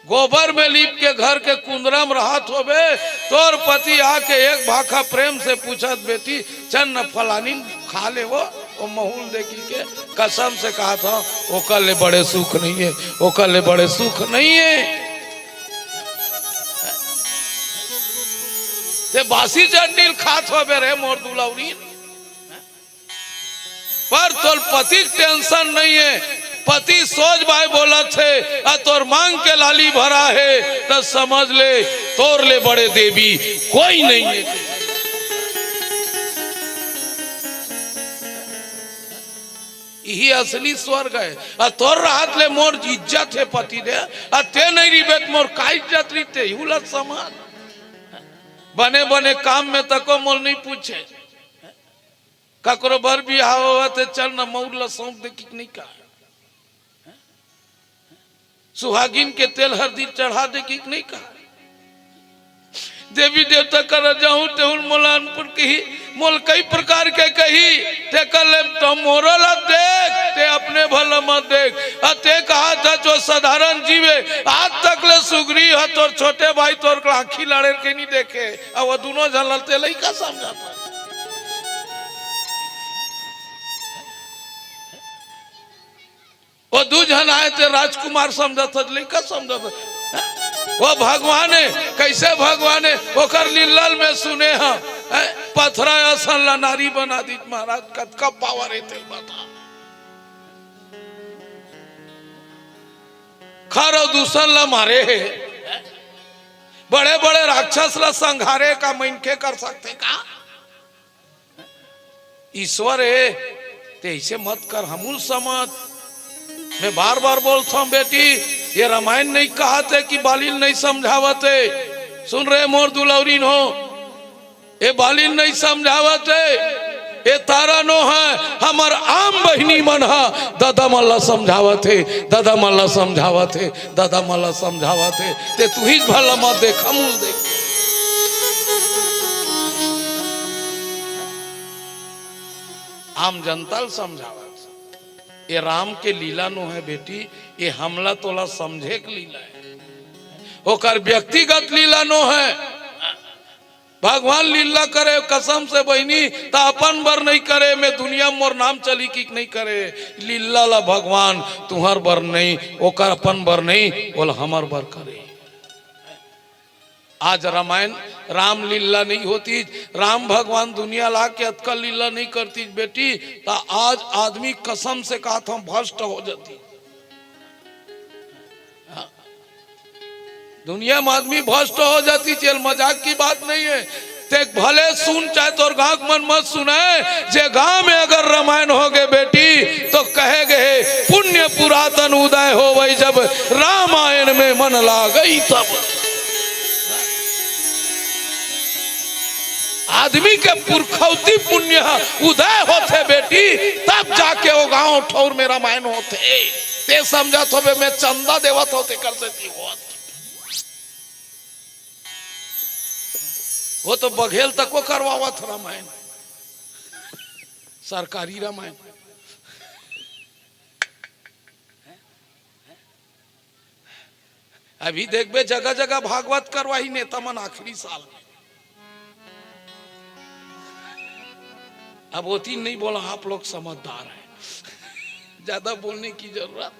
गोबर में लीप के घर के कुंदरा म रहत होबे, तोर पति आके एक भाखा प्रेम से पूछत, "बेटी, चल न फलानी ल खा ले वो, वो महू ल देखी के।" कसम से कहत हंव, ओकर ले बड़े सुख नहीं हे, ओकर ले बड़े सुख नहीं हे। तें बासी चटनी ल खात होबे रे मोर दुलौरी। पर तोर पति के tension नहीं हे, पति सोझ बाय बोलत हे, अउ तोर मांग के लाली भरा हे, त समझ ले, तोर ले बड़े देवी कोई नहीं हे। इही असली स्वर्ग हे। अउ तोर रहत ले मोर इज्जत हे पति दे, अउ तें नहीं रहिबे त मोर का इज्जत रहिथे, तेहू ला समझ। बने बने काम में तको मोला नहीं पूछे। ककरो बर बिहाव होवत हे, चल न मउर ला सौंप दे कि नहीं कहा। सुहागिन के तेल हरदी चढ़ा दे कि नहीं कहा। देवी देवता करा जाहूं, तेहू ल मोला अनपढ़ कही, मोला कई प्रकार के कही, तेकर ले त मोरो ला देख, तें अपने भर ल मत देख। अउ तें कहत हस जो साधारण जीव हे, आज तक ले सुग्रीव ह तोर छोटे भाई तोर आंखी लाड़े ल कहीं नहीं देखे, अउ वो दूनों झन ला तें लइका समझत हस। वो दू झन आय तें राजकुमार समझत हस, लइका समझत हस। वो भगवान हे, कइसे भगवान हे? ओकर लीला ल मैं सुने हंव, हैं? पथरा असन ला नारी बना दीस महाराज, कतका power हे तेला बता। खर अउ दूसन ला मारे हे, बड़े बड़े राक्षस ला संघारे का मनखे कर सकथे का? ईश्वर हे, तें अइसे मत कर, हमू ल समझ। मैं बार बार बोलत हंव बेटी, ये रमायन नहीं कहत हे कि बाली ल नहीं समझावत हे। सुन रे मोर दुलौरिन हो, ये बाली ल नहीं समझावत हे, ये तारा नो हे, हमर आम बहिनी मन ह ददा मन ला समझावत हे, ददा मन ला समझावत हे। ददा मन ला समझावत हे, तें तुहीच भर ला मत देख, हमू ल देख। आम जनता ल समझावत हे। ये राम के लीला नो हे बेटी, ये हमला तोला समझे के लीला हे, ओकर व्यक्तिगत लीला नो हे। भगवान लीला करे कसम से बहिनी, त अपन बर नहीं करे, मैं दुनिया म मोर नाम चली कि नहीं करे। लीला ला भगवान तुंहर बर नहीं, ओकर अपन बर नहीं, ओला हमर बर करे। आज रामायन रामलीला नहीं होतिस, राम भगवान दुनिया ला के अतका लीला नहीं करतिस बेटी, त आज आदमी कसम से कहत हंव भ्रष्ट हो जातिस। दुनिया म आदमी भ्रष्ट हो जातिस, चल मजाक की बात नहीं हे। तें भले सुन, चाहे तोर गांव के मन मत सुनय, जे गांव में अगर रामायन होगे बेटी, त कहे गे हे, पुण्य पुरातन उदय होवय जब, रामायन में मन लागय तब। आदमी के पुरखौती पुण्य ह उदय होथे बेटी, तब जाके वो गांव ठौर में रामायन होथे। तें समझत होबे मैं चंदा देवत हंव तेकर सेती होवत। वो तो बघेल तको करवावत रामायन, सरकारी रामायन। अभी देखबे जगह जगह भागवत करवाही नेता मन आखिरी साल में। अब ओती नहीं बोला, आप लोग समझदार हैं, ज्यादा बोलने की जरूरत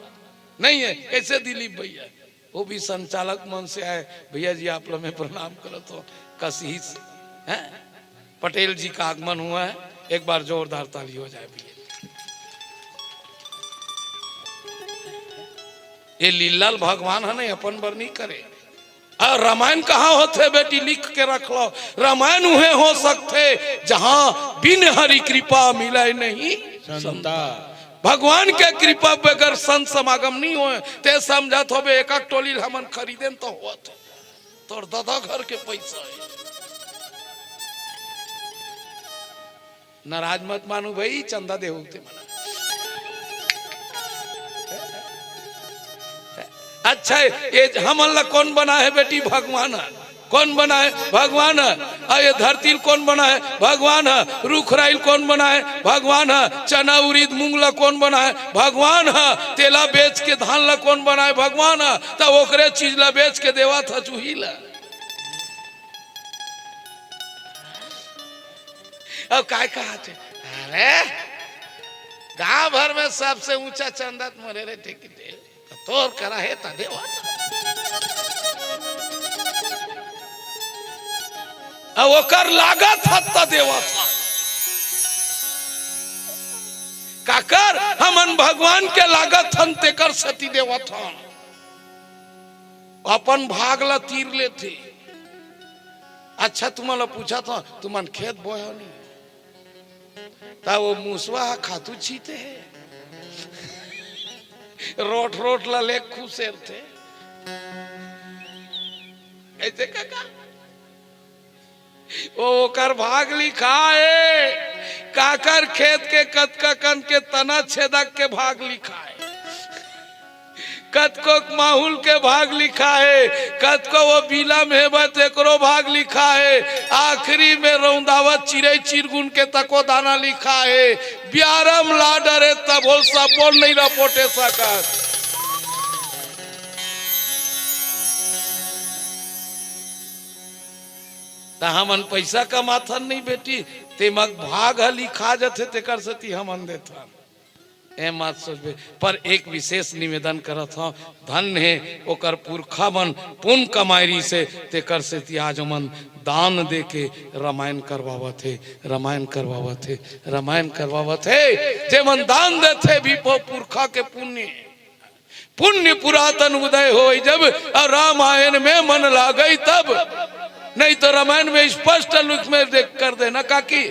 नहीं है। कैसे दिलीप भैया, वो भी संचालक मन से आए, भैया जी आप लोग मैं प्रणाम करत हंव, कसिही से, हैं? पटेल जी का आगमन हुआ है, एक बार जोरदार ताली हो जाए भैया। ये लीला ल भगवान ह नहीं, अपन बर नहीं करे, अउ रामायण कहाँ होथे बेटी, लिख के रख लो। रामायण उहें हो सकथे जहाँ बिन हरि कृपा मिलय नहीं संताप। भगवान के कृपा बगैर संत समागम नहीं होय। ते समझत होबे एक एक टोली ल हमन खरीदेन तो होवत हे। तोर ददा घर के पैसा हे। नाराज मत मानू भाई, चंदा देहू ते मना। अच्छा, ये हमन ला कौन बनाय हे बेटी? भगवान हे। कौन बनाय हे? भगवान हे। अउ ये धरती ल कौन बनाय हे? भगवान हे। रुख राई ल कौन बनाय हे? भगवान हे। चना उरीद मूंग ला कौन बनाय हे? भगवान हे। तेला बेच के धान ला कौन बनाय हे? भगवान हे। त ओकरे चीज ला बेच के देवत हस उही ला। अब काय कहा थे? अरे, गांव भर में सबसे ऊंचा चंदा त मोरे रे, ठीक हे। तोर करा हे त देवत। अब ओकर लागत हस त देवत। काकर हमन भगवान के लागत हन, तेकर सेती देवत हन। अपन भाग ला तीर लेथे। अच्छा, तुमन ला पूछत हंव, तुमन खेत बोय हव नहीं? त वो मुसवा ह खातू छीते हे। रोठ रोठ ला ले खुसेरथे। ऐसे काका? वो ओकर भाग लिखाय हे। काकर खेत के कतका कन के तना छेदक के भाग लिखाय हे। कतको माहुल के भाग लिखाय हे, कतको वो बिलम हे बस एकरो भाग लिखाय हे। आखिरी में रौंदावत चिरई चिरगुन के तको दाना लिखाय हे। बियारम ला डरे तभो सबो ल नहीं रपोटे सकत। त हमन पैसा कमाथन नहीं बेटी, तेमा भाग ह लिखा जथे, तेकर सेती हमन देथन। ए मत सोचबे, पर एक विशेष निवेदन करत हंव, धन्य हे ओकर पुरखा मन पुन कमाय रिहिसे, तेकर सेती आज ओमन दान दे के रामायण करवावत हे, रामायण करवावत हे, रामायण करवावत हे। जेमन दान देथे भी वो पुरखा के पुण्य, पुण्य पुरातन उदय होय जब, अउ रामायण में मन लागय तब। नहीं तो रामायण में स्पष्ट रूप में देख कर देना काकी,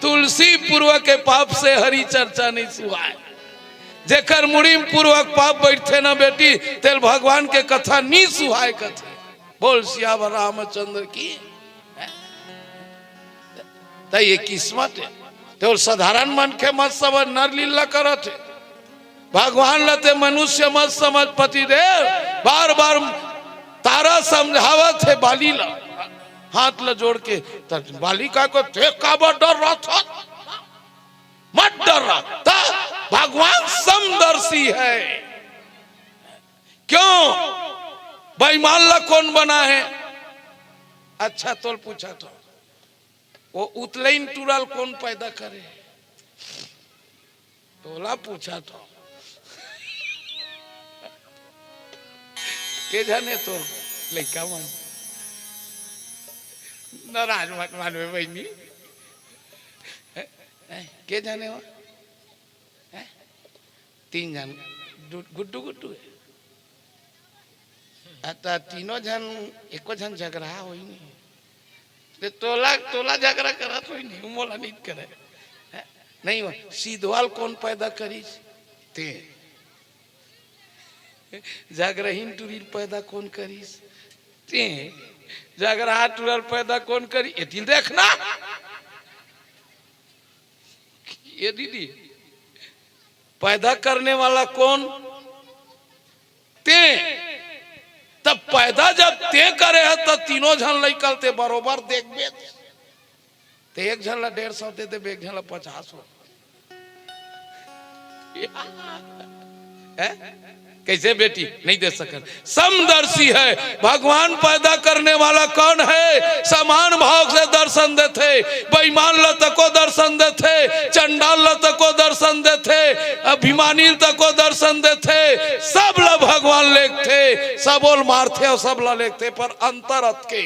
तुलसी पूर्व के पाप से हरि चर्चा नहीं सुहाय। जेकर मुड़ी में पूर्वक पाप बैठथे ना बेटी, तेला भगवान के कथा नहीं सुहाय कथे। बोल सियावर रामचंद्र की। त ये किस्मत हे। ते साधारण मनखे मत समझ, नर लीला करत हे। भगवान ला ते मनुष्य मत समझ, पतिदेव। बार बार तारा समझावत हे बाली ला, हाथ ला जोड़ के। त बाली कहे, ते काबर डर्राथस? मत डर्रा। त भगवान समदर्शी हे। क्यों? बेईमान ला कोन बनाय हे? अच्छा, तोला पूछत हंव, वो उतलइन टूरा ल कोन पैदा करे? तोला पूछत हंव। के जाने तो लइका मन। नाराज मत मानबे बहिनी। हैं? हैं? के जाने हो? हैं? तीन झन डु-, गुड्डू गुड्डू हे। आ, त तीनों झन, एको झन झगरा होही नहीं। ते तोला, तोला झगरा करत होही नहीं, मोला नहीं करे। हैं? नहीं हो, सिधवा ल कोन पैदा करिस? ते। झगरहीन टूरी ल पैदा कोन करिस? ते। झगरहा टूरा ल पैदा कोन करिस? एती ल देखना। ये दीदी, पैदा करने वाला कोन? ते। तब पैदा जब ते करे हे, त तीनों झन लइका ल ते बरोबर देखबे। ते एक झन ला डेढ़ सौ दे देबे, एक झन ला पचास हो। हैं? कैसे बेटी? नहीं दे सकत। समदर्शी हे, भगवान पैदा करने वाला कोन हे? समान भाव से दर्शन देथे, बेईमान ल तको दर्शन देथे, चंडाल ल तको दर्शन देथे, अभिमानी ल तको दर्शन देथे, सब ल भगवान लेगथे, सबो ल मारथे अउ सब ल लेगथे, पर अंतर अतके।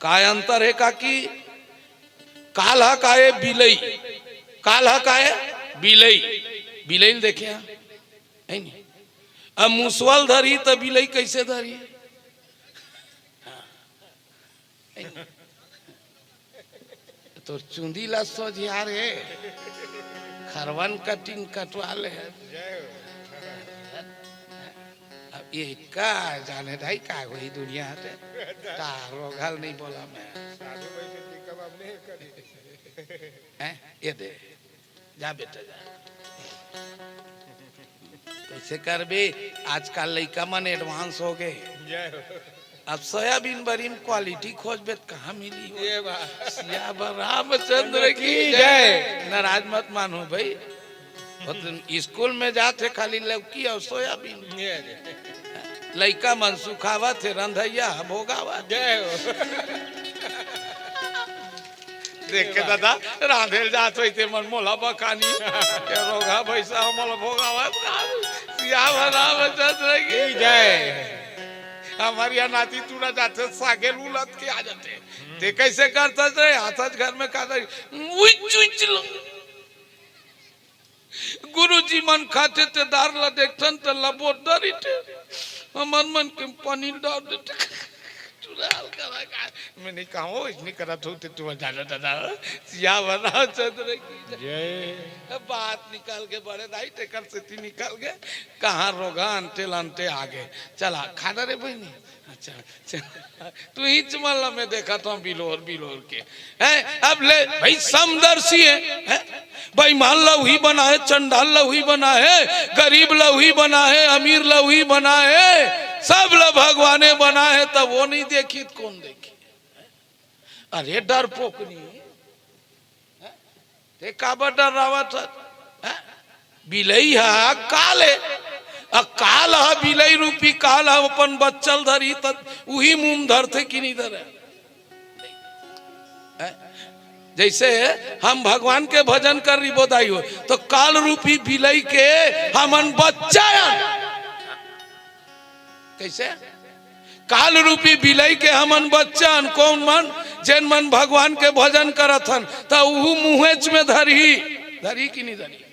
काय अंतर हे काकी? काल ह काय? बिलई। काल ह काय? बिलई। बिलई ल देखे ह? हे नहीं? अब मुसवा ल धरही त बिलई कैसे धरही? तोर चुंदी ला सोझिया रे, खरवन कटिंग कटवा ले। अब ये का जाने दाई का होही दुनिया हटे। का रोघा ल नहीं बोला मैं। साधु भाई से टीका बाब नहीं करी। हैं? ये दे, जा बेटा जा। कैसे करबे? आजकल लइका मन एडवांस हो गए। जय हो। अब सोयाबीन बरी में क्वालिटी खोजबे त कहाँ मिली हो? ये बात। सियावर रामचंद्र की जय। नाराज मत मानो भाई, वो तो स्कूल में जाथे खाली लौकी और सोयाबीन। ये रे। लइका मन सुखावत हे, रंधैया ह भोगावत। जय हो। देख के दादा, रांधे ल जात होई ते मन मोला बकानी। ये रोघा भैंसा मोला भोगावत। सियावर रामचंद्र की जय। हमर यहाँ नाती टूरा जाथे, सागे ल उलत के आ जाथे। ते कैसे करथस रे? आथस घर में का दरी, उइच उइच लो। गुरुजी मन खाथे ते दार ला देखथन त लबो डरिथे। हमर मन के पानी डाल देथे। चुड़ैल करा का? मैं नहीं कहूँ, इसने करा थू ते तू जाना दादा। सियावर रामचंद्र की जय। जय। अब बात निकाल के बड़े दाई टेकर सेती निकाल के कहाँ रोगा अंटे लंटे आगे। चला, खाना रे बहिनी। अच्छा, अच्छा। तू ही चमल में देखा था बिलोर, बिलोर के। हैं? अब ले, भाई समदर्शी है, हैं? बेईमान ला उही बना है, चंडाल ला उही बना है, गरीब ला उही बना है, अमीर ला उही बना है, सब ला भगवाने बना है, तब वो नहीं देखी त कौन देखी? अरे डरपोकनी, हैं? ते काबर डर्रावत हस? हैं? बिलई ह काल हे, अ काल ह, बिलई रूपी काल ह अपन बच्चा ल धरही त उही मुंह म धरथे कि नहीं धरय? हैं? जैसे हम भगवान के भजन कर रही बोदाई हो, तो काल रूपी बिलई के हमन बच्चा अन। कैसे? काल रूपी बिलई के हमन बच्चा अन। कौन मन? जेन मन भगवान के भजन करत हन, त उहू मुहेच में धरही, धरही कि नहीं धरही?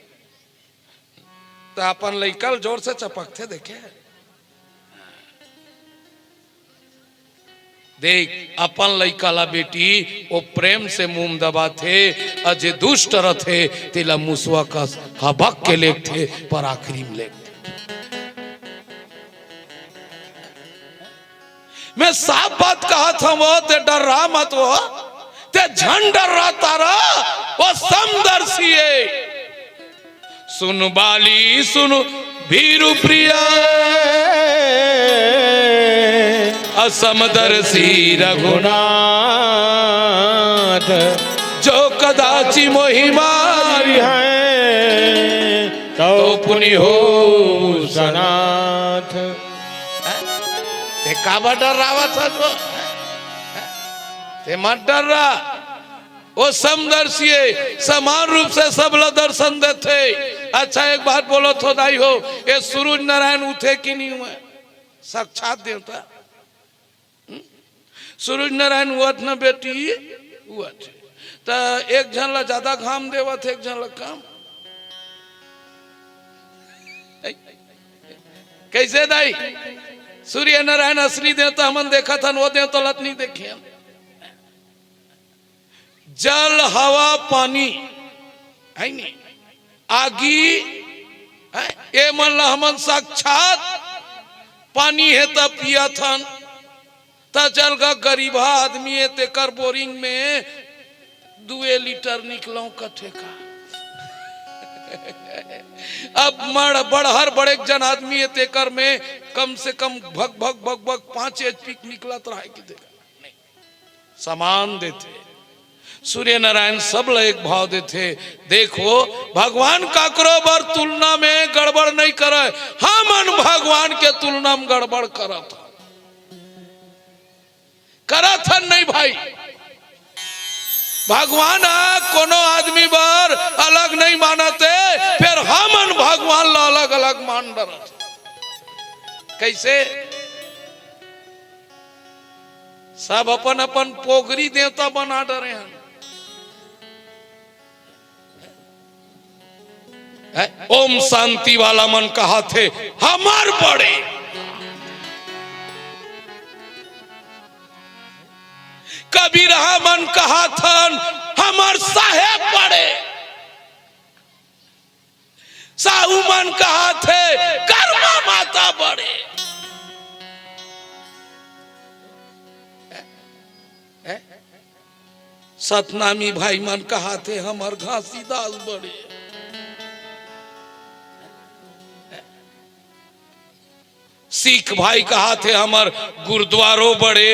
त अपन लइका ल जोर से चपकथे देखे। देख, अपन लइका ला बेटी, वो प्रेम से मुंह दबाथे, अउ जे दुष्ट रथे, तेला मुसवा कस हबक के लेगथे, पर आखिरी में लेगथे। मैं साफ बात कहत हंव, ते डर्रा मत हो, ते झन डर्रा तारा, वो समदर्शी हे। सुन बाली सुन भीरु प्रिया, अ समदर्शी रघुनाथ, जो कदाचि मोहि मारि है, तो पुनि होउ सनाथ। ते काबर डर्रावत हस वो? ते मत डर्रा। वो समदर्शी हे, समान रूप से सब ला दर्शन देथे। अच्छा, एक बात बोलत हों दाई हो, ये सूरज नारायण उठे कि नहीं उठे? साक्षात देवता। हम्म? सूरज नारायण उठथे न बेटी, उठथे। त एक झन ला ज्यादा घाम देवत हे, एक झन ला कम। कैसे दाई? सूर्य नारायण असली देवता हमन देखत हन, वो देवता ला त नहीं देखे हन। जल, हवा, पानी, है नी? आगी, है? ये मन ला हमन साक्षात पानी हे त पियत हन, त चल गा गरीबहा आदमी हे, तेकर बोरिंग में दुए लीटर निकलौं कथे का। अब मड़-, बड़हर बड़ेक जन आदमी हे, तेकर में कम से कम भग भग भग भग पाँच एचपी निकलत रहे कि तेकर। समान देथे। सूर्य नारायण सब ल एक भाव देथे। देखो, भगवान काकरो बर तुलना में गड़बड़ नहीं करय, हमन भगवान के तुलना में गड़बड़ करत हन। करत हन नहीं भाई। भगवान ह कोनो आदमी बर अलग नहीं मानत हे, फेर हमन भगवान ल अलग-अलग मान डरत हन। कैसे? सब अपन-अपन पोगरी देवता बना डरे हन। हैं? ओम शांति वाला मन कहत हे, हमर बड़े। कबीरहा मन कहत हन, हमर साहेब बड़े, साहू मन कहाथे, कर्मा माता बड़े। हैं? सतनामी भाई मन कहाथे, हमर घासीदास बड़े। सिख भाई कहाथे, हमर गुरुद्वारो बड़े।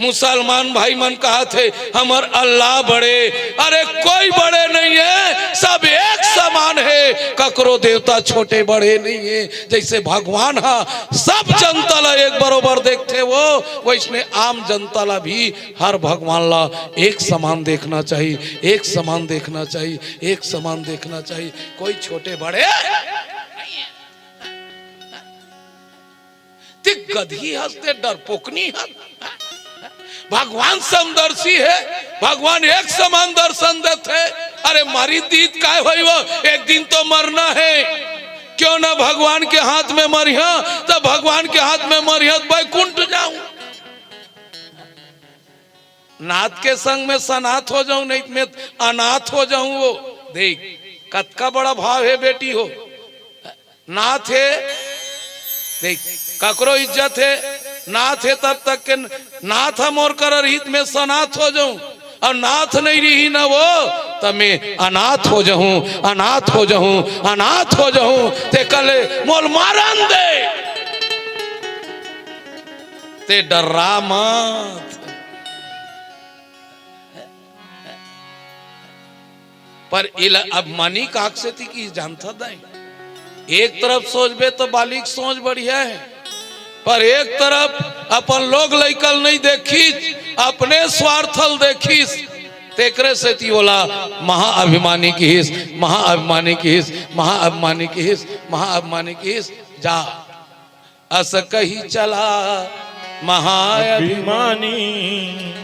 मुसलमान भाई मन कहाथे, हमर अल्लाह बड़े। अरे, कोई बड़े नहीं है, सब एक समान है। ककरो देवता छोटे बड़े नहीं है। जैसे भगवान हा सब जनता ला एक बरोबर देखथे वो, वैसने आम जनता ला भी हर भगवान ला एक समान देखना चाहिए, एक समान देखना चाहिए, एक समान देखना चाहिए। कोई छोटे बड़े नहीं है। ते गधी हस, ते डरपोकनी हस। भगवान समदर्शी है, भगवान एक समान दर्शन देथे। अरे, मरी दीत काय होई वो, एक दिन तो मरना है। क्यों ना भगवान के हाथ में मरिहा, तो भगवान के हाथ में मरिहा तो बैकुंठ जाऊं। नाथ के संग में सनाथ हो जाऊं, नहीं तो मैं अनाथ हो जाऊं। वो देख, कतका बड़ा भाव है बेटी हो। नाथ हे, देख, ककरो इज्जत हे, नाथ हे तब तक के। नाथ ह मोर करा रहित में सनाथ हो जाऊं, और नाथ नहीं रही ना वो, त मैं अनाथ हो जाऊं, अनाथ हो जाऊं, अनाथ हो जाऊं। ते कले मोल मारन दे, ते डर्रा मत। पर एला अभिमानी काक सेती किहिस जानथा दाई? एक तरफ सोचबे तो बालिक सोच बढ़िया है, पर एक तरफ अपन लोग लइकल नहीं देखिस, अपने स्वार्थल देखिस, तेकरे सेती ओला महाअभिमानी किहिस, महाअभिमानी किहिस, महाअभिमानी किहिस, महाअभिमानी किहिस। जा, अस कही चला महाअभिमानी। अभिमानी।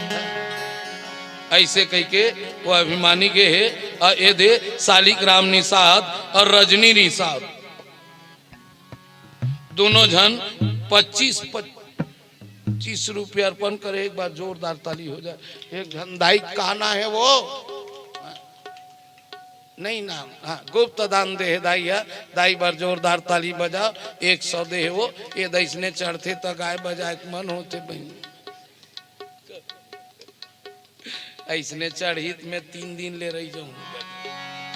ऐसे कहिके वो अभिमानी गे हे। और ये दे सालिक राम निषाद और रजनी निषाद, दोनों झन पच्चीस, पच्चीस रुपये अर्पण करे। एक बार जोरदार ताली हो जाए। एक झन दाई का ना है वो, नहीं नाम, हाँ, गुप्त दान दे हे दाई ह। दाई बर जोरदार ताली बजाओ। एक सौ दे हे वो, ये दइसने चढ़थे त गाय बजाए के मन होथे बहिनी। ऐसने चढ़ी त मैं तीन दिन ले रही जाऊं।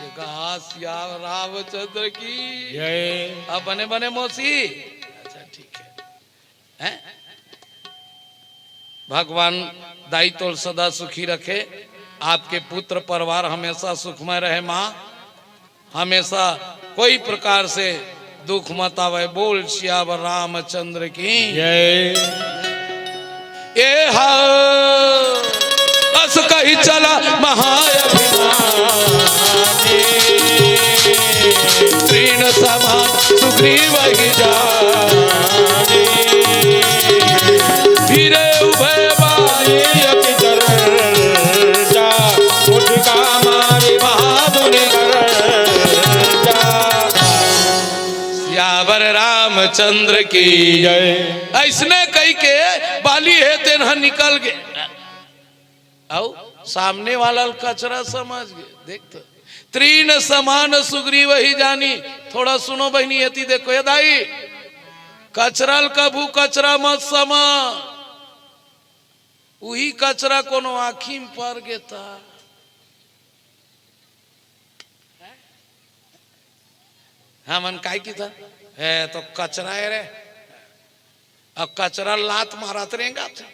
ये कहा सिया रामचंद्र की। जय। अब बने बने मौसी। अच्छा, ठीक है। हैं? भगवान दाई तोल सदा सुखी रखे, आपके पुत्र परिवार हमेशा सुखमय रहे माँ, हमेशा कोई प्रकार से दुख मत आवे। बोल सियावर रामचंद्र की जय। ए हा, अस कही चला महाअभिमानी, तृण समान सुग्रीव ही जानी। फिरे उभय बाली अति गर्जा, मुझका मारी महामुनि गर्जा। सियावर रामचंद्र की जय। ऐसने कही के बाली हे तेन ह निकल गे। अउ सामने वाला ल कचरा समझ गे। देख तो, तृण समान सुग्रीव ही जानी। थोड़ा सुनो बहिनी, एती देखो, ए दाई, कचरा ल कभू कचरा मत समझ। उही कचरा कोनो आँखी में पर गे त हमन काय किथन? ए तो कचरा हे रे। अब कचरा लात मारत रेंगथे,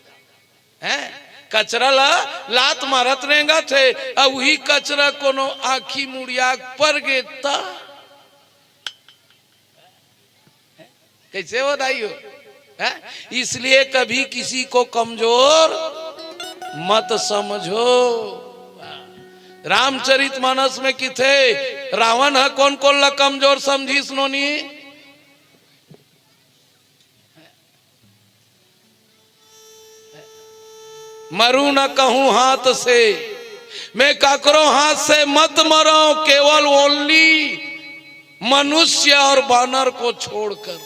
हैं? कचरा ला लात मारत रेंगथे, अब उही कचरा कोनो आँखी मुड़िया पर गे त कैसे हो दाई हो? हैं? इसलिए कभी किसी को कमजोर मत समझो। रामचरित मानस में किथे रावण ह कोन कोन ला कमजोर समझिस नोनी? मरू न कहूं हाथ से, मैं काकरो हाथ से मत मरो, केवल only मनुष्य और बानर को छोड़कर।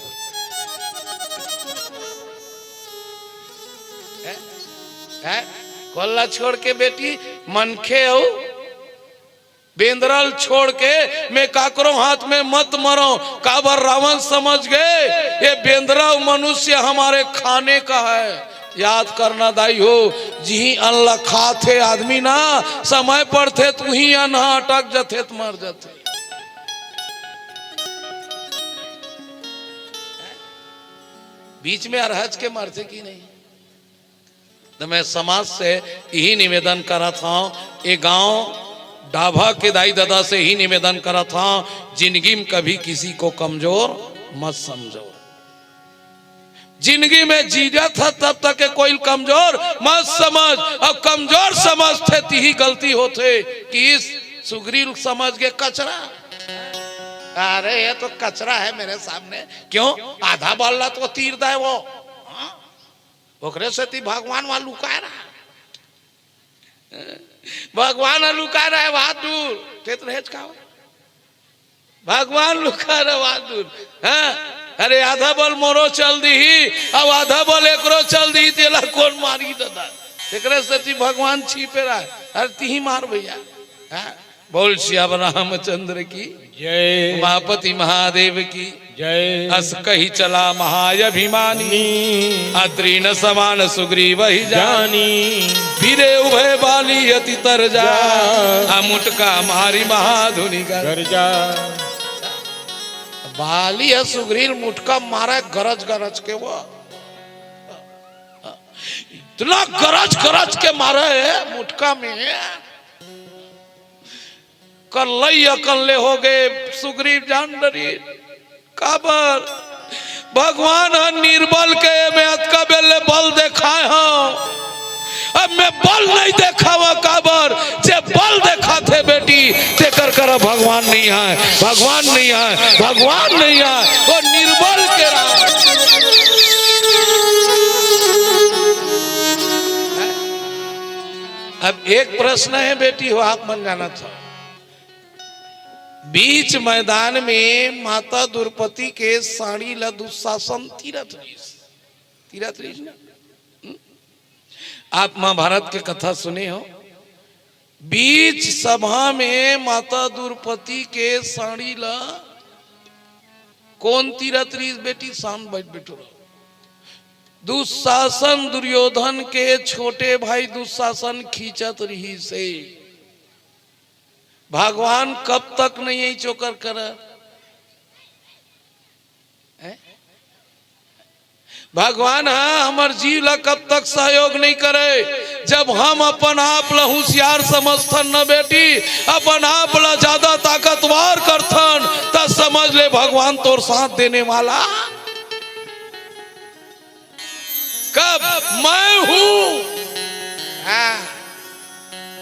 है? है? कोन ला छोड़ के बेटी? मनखे अउ बेंदरा ल छोड़ के मैं काकरो हाथ में मत मरंव। काबर रावण समझ गे, ये बेंदरा अउ मनुष्य हमारे खाने का है। याद करना दाई हो, जिही अन्न ला खाथे आदमी ना, समय पड़थे त उही अन्न ह अटक जथे त मर जथे। बीच में अरहच के मरथे कि नहीं? त मैं समाज से इही निवेदन करत हंव, ए गांव ढाबा के दाई ददा से इही निवेदन करत हंव, जिंदगी में कभी किसी को कमजोर मत समझो। जिंदगी में जीयत ह तब तक के कोई कमजोर मत समझ, अउ कमजोर समझथे तिही गलती होथे कि इस सुग्रीव समझ के कचरा। अरे ये तो कचरा है मेरे सामने, क्यों? आधा बल ला तो तीर दे वो। हाँ? ओकरे सेती भगवान वहां लुकाय रहा। भगवान ह लुकाय रहा है वहां दूर। तेत रहेच का हो? भगवान लुकाय रहा है वहां दूर। हाँ? अरे आधा बल मोरो चल दीही, अउ आधा बल एकरो चल दीही, तेला कोन मारही ददा? एकरे सेती भगवान छिपे रहा है। अरे तिही मार भैया। हाँ? बोल सियावर रामचंद्र की, जय। उमापति महादेव की। जय। अस कही चला महाअभिमानी, नी। अत्रि न समान सुग्रीव ही जानी। जानी। फिरे उभय बाली अति तरजा, जा। अ मुटका मारी महाधुनि गर्जा। गर्जा। बाली ह सुग्रीव मुटका मारे गरज गरज के वो। इतना गरज गरज के मारे है मुटका में। कल्लई अकन ले हो गे, सुग्रीव जान डरिस। काबर? भगवान ह निर्बल के मैं अतका बेर ले बल देखाय हंव। अब मैं बल नहीं देखावंव, काबर? जे बल देखाथे बेटी, तेकर करा भगवान नहीं आय, भगवान नहीं आय, भगवान नहीं आय। वो निर्बल के राम। अब एक प्रश्न है बेटी हो, आप मन जानत हो, बीच मैदान में माता द्रौपदी के साड़ी ला दुशासन तीरत रहिस, तीरत रहिस ना। हम्म? आप महाभारत के कथा सुने हो, बीच सभा में माता द्रौपदी के साड़ी ला कोन तीरत रहिस बेटी? शांत बैठ बैठो रहो। दुशासन, दुर्योधन के छोटे भाई दुशासन खींचत रहिस हे। भगवान कब तक नहीं आई चोकर कर? हैं? भगवान ह हमर जीव ला कब तक सहयोग नहीं करे? जब हम अपन आप ला होशियार समझथन न बेटी, अपन आप ला ज्यादा ताकतवर करथन, त समझ ले भगवान तोर साथ देने वाला। कब? मैं हूं। हाँ।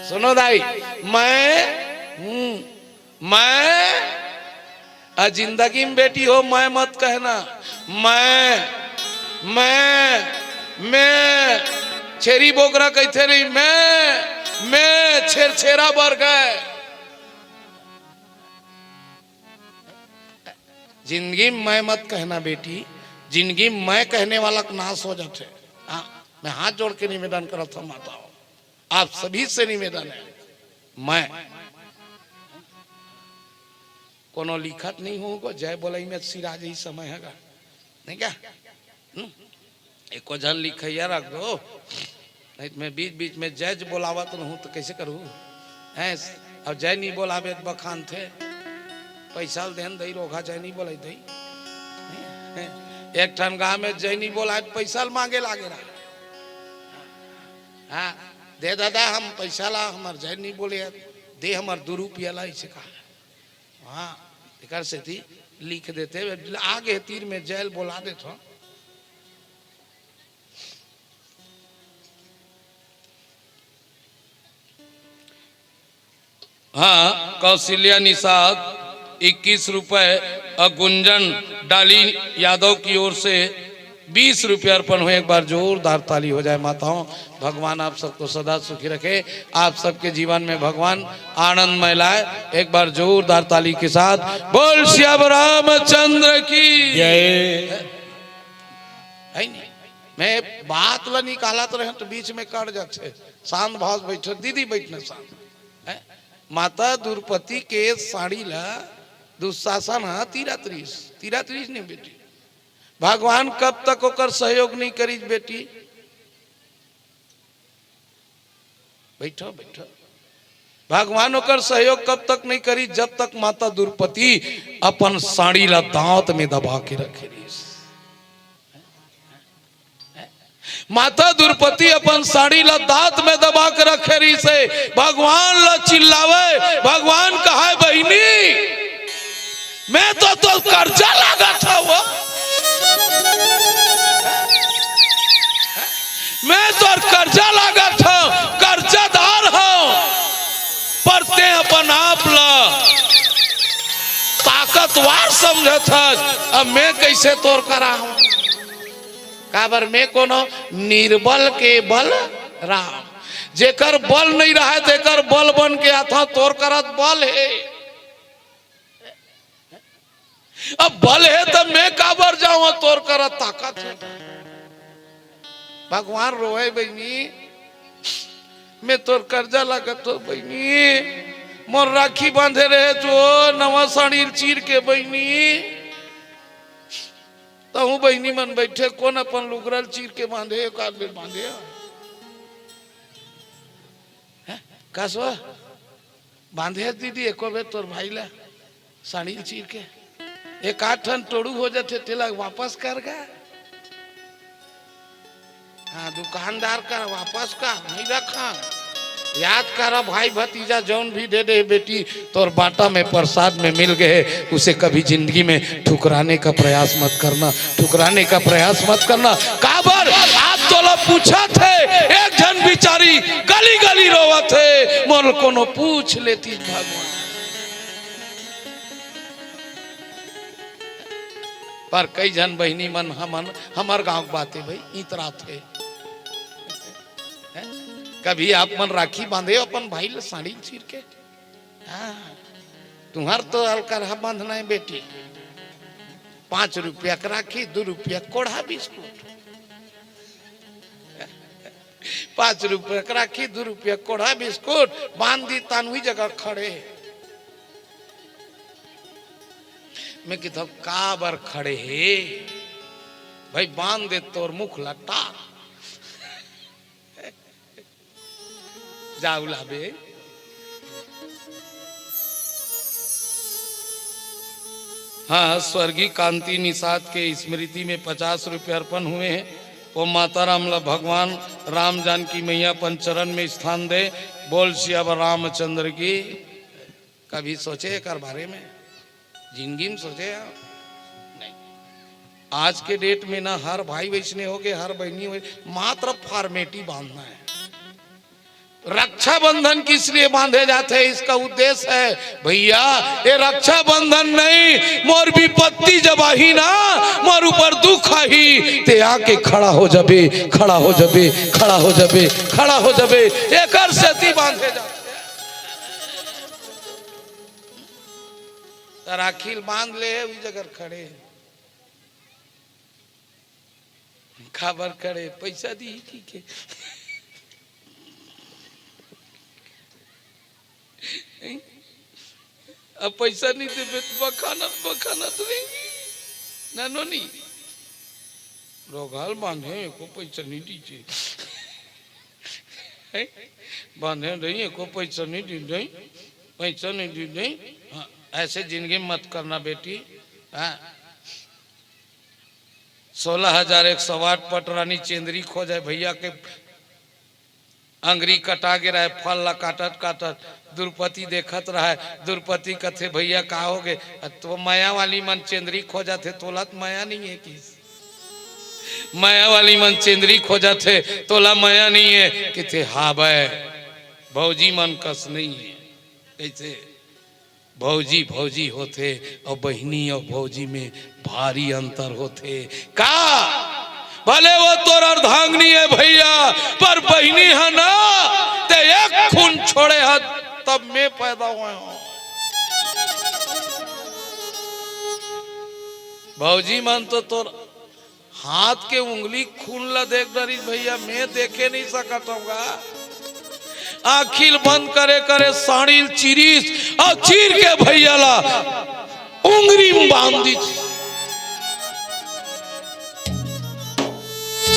सुनो दाई, मैं हूं। मैं, आ जिंदगी में बेटी हो, मैं मत कहना। मैं, मैं, मैं, छेरी बोकरा कहिथे नहीं, मैं, मैं छेरछेरा बर गए। जिंदगी में मैं मत कहना बेटी, जिंदगी में मैं कहने वाला का नाश हो जाथे। हाँ, मैं हाथ जोड़ के निवेदन करत हूँ माताओं, आप सभी से निवेदन है, मैं कोनो लिखत नहीं हूँ को जय बोलई में सिरा जही समय है का? नहीं क्या? हम्म? एको झन लिखइया रख दो, नहीं तो मैं बीच बीच में जय ज बोलावत रहूं तो कैसे करूं? हैं? अब जय नहीं बोलावे तो बखान थे, पैसा ल देन दई रोघा जय नहीं बोलाई दई। एक ठन गांव में जय नहीं बोलाए तो पैसा ल मांगे लागे रहा। हाँ, दे दादा हम पैसा ला, हमार जय नहीं बोले, दे हमार दो रुपया ला, इसे कहा। हाँ, एकर सेती लिख देते, आगे तीर में जय ल बोला देत हो। हाँ, कौशल्या निषाद इक्कीस रुपए और गुंजन डाली यादव की ओर से बीस रुपये अर्पण हुए। एक बार जोरदार ताली हो जाए माताओं। भगवान आप सबको सदा सुखी रखे, आप सबके जीवन में भगवान आनंदमय लाए। एक बार जोरदार ताली के साथ बोल सियावर रामचंद्र की जय। है नहीं? मैं बात ला निकालत रहें तो बीच में कट जाथे। शांत भाव से बैठे, दीदी बैठना शांत। हैं? माता द्रुपदी के साड़ी ला दुशासन ह तीरात्रिस, तीरात्रिस नहीं बेटी। भगवान कब तक ओकर सहयोग नहीं करिस बेटी? बैठो, बैठो। भगवान ओकर सहयोग कब तक नहीं करिस? जब तक माता द्रुपदी अपन साड़ी ला दांत में दबा के रखे रहिस। माता द्रुपदी अपन साड़ी ला दांत में दबा के रखे रहिस हे। भगवान ला चिल्लावे, भगवान कहे, "बहिनी, मैं तो तोर कर्जा लागत हंव वो, मैं तोर कर्जा लागत हंव, कर्जादार हंव, पर तें अपन आप ला ताकतवर समझत हस, अब मैं कइसे तोर करा हंव?" काबर मैं कोनो निर्बल के बल राम, जेकर बल नहीं रहय तेकर बल बन के आथंव, तोर करा त बल हे। अब बल हे त मैं काबर जावंव, तोर करा ताकत हे। भगवान रोवय, "बहिनी, मैं तोर कर्जा लागत हंव बहिनी, मोर राखी बांधे रहे जो नवा साड़ी चीर के बहिनी।" तहूं बहिनी मन बैठे, कोन अपन लुगरा ल चीर के बांधे, एक आध बेर बांधे हे? हैं? का सो? बांधे हे दीदी एको बेर तोर भाई ला साड़ी ल चीर के? एक आध ठन टोड़ू हो जाथे, तेला वापस कर गा। हाँ, दुकानदार करा वापस कर, नहीं रखंव। याद करा भाई भतीजा, जौन भी दे दे बेटी, तोर बांटा में प्रसाद में मिल गए, उसे कभी जिंदगी में ठुकराने का प्रयास मत करना, ठुकराने का प्रयास मत करना। काबर आज तोला पूछत हे, एक झन बिचारी गली गली रोवत हे, मोर कोनो पूछ लेतिस भगवान। पर कई झन बहिनी मन, हमन, हमर गांव के बात हे भाई, इतरात हे। हैं? कभी आप मन राखी बांधे हो अपन भाई ला साड़ी चीर के? हाँ, तुम्हार तो अलकरहा बांधना हे बेटी। पांच रुपया के राखी, दू रुपया के कोढ़ा बिस्कुट। पांच रुपया के राखी, दू रुपया के कोढ़ा बिस्कुट बांध दी, तानवी जगह खड़े। मैं किथंव, "काबर खड़े हे भाई, बांध दे तोर मुख ला टार।" जाऊ लाबे। हाँ, स्वर्गीय कांति निषाद के स्मृति में पचास रुपये अर्पण हुए हैं। वो माता राम ला भगवान राम जानकी मैया अपन चरण में स्थान दे। बोल सियावर रामचंद्र की। कभी सोचे एकर बारे में? जिंदगी में सोचे आप? नहीं। आज के डेट में ना हर भाई वैसने हो गए, हर बहिनी वै-, मात्र फॉर्मेटी बांधना है। रक्षाबंधन किस लिए बांधे जाते हैं? इसका उद्देश्य है, भैया, ये रक्षाबंधन नहीं, मोर विपत्ति जब आही ना, मोर ऊपर दुख आही, ते आके खड़ा हो जबे, खड़ा हो जबे, खड़ा हो जबे, खड़ा हो जबे, एकर सेती बांधे जाते हैं। त राखी ल बांध ले, उही जगह खड़े। काबर खड़े? पैसा दी, ठीक है। अब पैसा नहीं देबे त बखानत, बखानत रहेंगी। ना नोनी? रोघा ल बांधे, एको पैसा नहीं दीजिए। हैं? बांधे रही, एको पैसा नहीं दी रही, पैसा नहीं दी रही। हाँ, ऐसे जिंदगी मत करना बेटी। हाँ। सोलह हजार एक सौ आठ पटरानी चेंदरी खो जाए भैया के अंगरी कटा गे रहे, फल ला काटत काटत द्रुपदी देखत रहे। द्रुपदी कथे, "भैया का हो गे?" "तो मया वाली मन चेंदरी खो जाथे, तोला त मया नहीं है किस?" मया वाली मन चेंदरी खो जाथे, "तोला मया नहीं है?" किथे, "हाबे, भौजी मन कस नहीं है।" कैसे? भौजी भौजी होथे अउ बहिनी अउ भौजी में भारी अंतर होथे। का? भले वो तोर अर्धांगिनी है भैया, पर बहिनी है ना, ते एक खून छोड़े है, तब मैं पैदा हुए हूँ। भौजी मन तो तोर हाथ के उंगली खून ला देख डरिस भैया, मैं देखे नहीं सकत हूँ गा। आँखी ल बंद करे करे साड़ी ल चीरिस अउ चीर के भैया ला उंगरी में बांध दिस।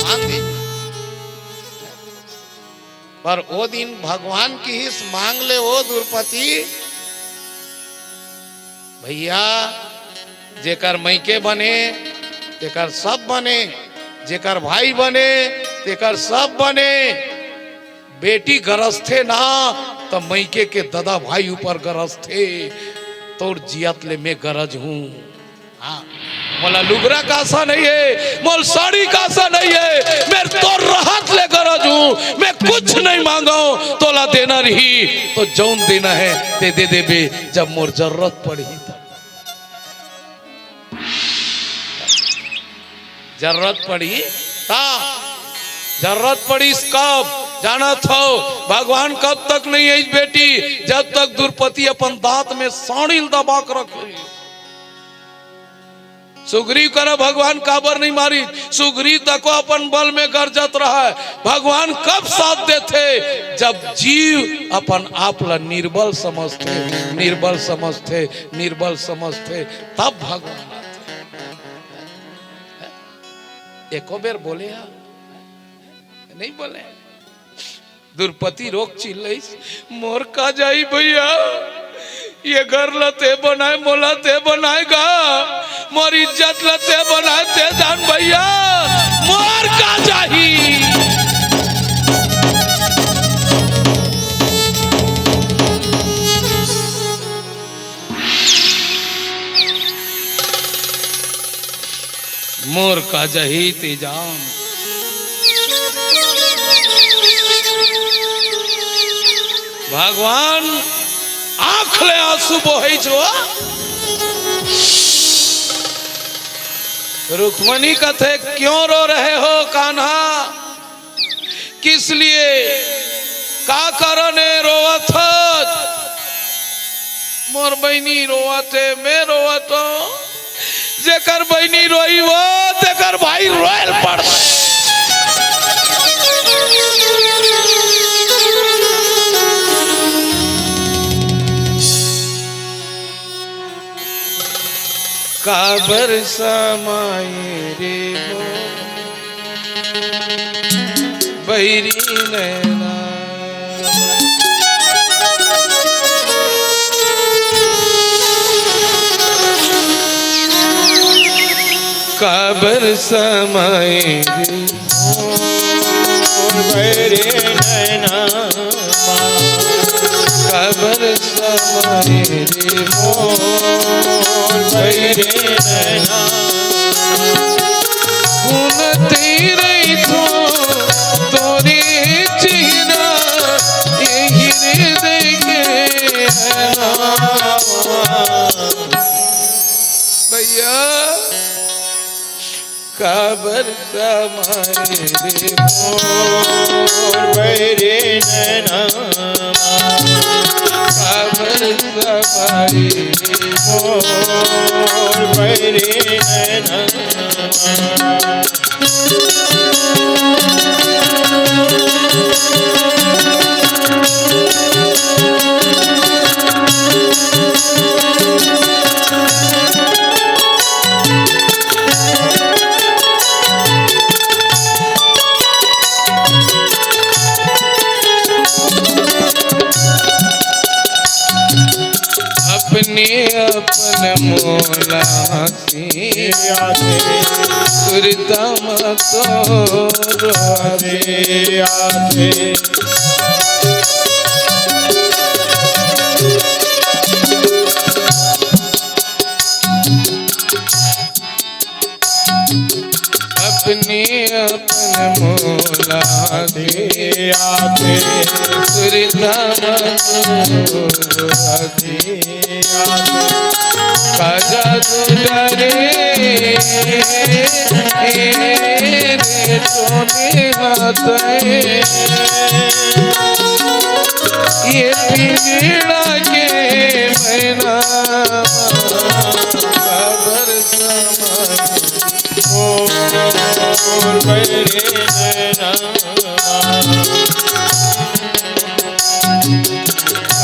बांध दिस। पर ओ दिन भगवान किहिस, मांग ले ओ द्रुपदी। भैया, जेकर मइके बने, तेकर सब बने, जेकर भाई बने, तेकर सब बने। बेटी गरजथे ना, त मइके के ददा भाई ऊपर गरजथे, तोर जियत ले मैं गरज हूँ। हाँ, मोला लुगरा का आशा नहीं है, मोल साड़ी का आशा नहीं है, मैं तोर रहत ले गरज हूँ, मैं कुछ नहीं मांगा हूँ, तोला देना रही तो जौन देना है ते दे देबे, जब मोर जरूरत पड़ही तब। जरूरत पड़ी ता, जरूरत पड़ीस कब जानत हो? भगवान कब तक नहीं आइस बेटी, जब तक द्रुपदी अपन दांत में साड़ी ल दबा के रखे। सुग्रीव करा भगवान काबर नहीं मारिस? सुग्रीव तको अपन बल में गरजत रहा है। भगवान कब साथ देथे? जब जीव अपन आप ला निर्बल समझथे, निर्बल समझथे, निर्बल समझथे, तब भगवान आथे। एको बेर बोले हा? नहीं बोले। द्रुपदी रोके चिल्लाइस, मोर का जाही भैया, ये घर ला ते बनाए, मोला ते बनाए गा, मोर इज्जत ला ते बनाए, ते जान भैया, मोर का जाही। मोर का जाही ते जान। भगवान आंख ले आंसू बोहे जो। रुक्मणी कथे, क्यों रो रहे हो कान्हा? किस लिए? का कारण है रोवत हस? मोर बहिनी रोवत हे, मैं रोवत हूँ। जेकर बहिनी रोई वो, तेकर भाई रोयल पड़। काबर समाए रे मोर बहिरी नैना। काबर समाए रे मोर बहिरी नैना। काबर समाए रे मोर बहिरी नैना। गुनत रहिथों तोरे चेहरा, ये हृदय के हवा। भैया, काबर समाए रे मोर बहिरी नैना। काबर समाए रे मोर बहिरी नैना। अपने अपन मोला हंसी आथे, सुरता म तोर आथे। अपने अपन मोला दे आथे, सुरता म तोर आथे। का जादू डारे रे टोने हाथे, ये पिंजड़ा के मैना काबर समाए।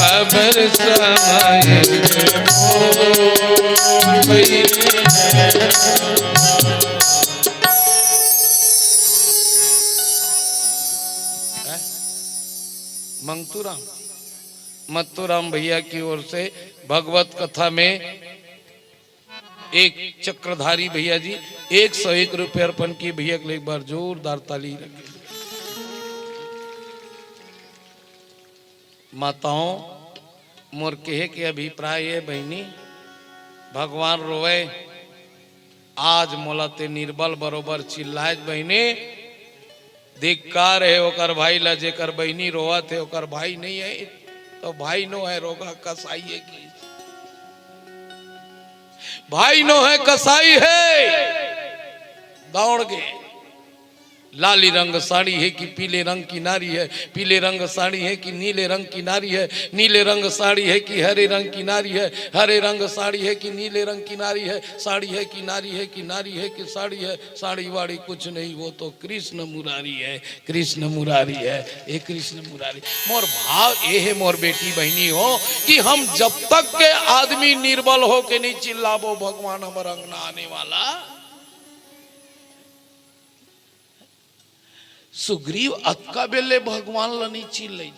अबर समय मंगतूराम, मत्तूराम भैया की ओर से भगवत कथा में एक चक्रधारी भैया जी एक सौ एक रुपये अर्पण किए। भैया के लिए एक बार जोरदार ताली लगे। माताओं, मोर कहे के अभिप्राय ये बहिनी, भगवान रोवे, आज मोला ते निर्बल बरोबर चिल्लाए बहिनी, धिक्कार हे ओकर भाई ला, जेकर बहिनी रोवत हे, ओकर भाई नहीं है तो भाई नो है, रोगा कसाई है कि भाई नो है, कसाई है, दौड़ गए। लाली रंग साड़ी है कि पीले रंग की नारी है, पीले रंग साड़ी है कि नीले रंग की नारी है, नीले रंग साड़ी है कि हरे रंग की नारी है, हरे रंग साड़ी है कि नीले रंग की नारी है, साड़ी है कि नारी है कि नारी है कि साड़ी है, साड़ी वाड़ी कुछ नहीं, वो तो कृष्ण मुरारी है, कृष्ण मुरारी है, ये कृष्ण मुरारी। मोर भाव ये है, मोर बेटी बहिनी हो, कि हम जब तक के आदमी निर्बल हो के नहीं चिल्लाबो, भगवान हमर अंगना आने वाला। सुग्रीव अतका बेले भगवान ल नहीं चिल्लई,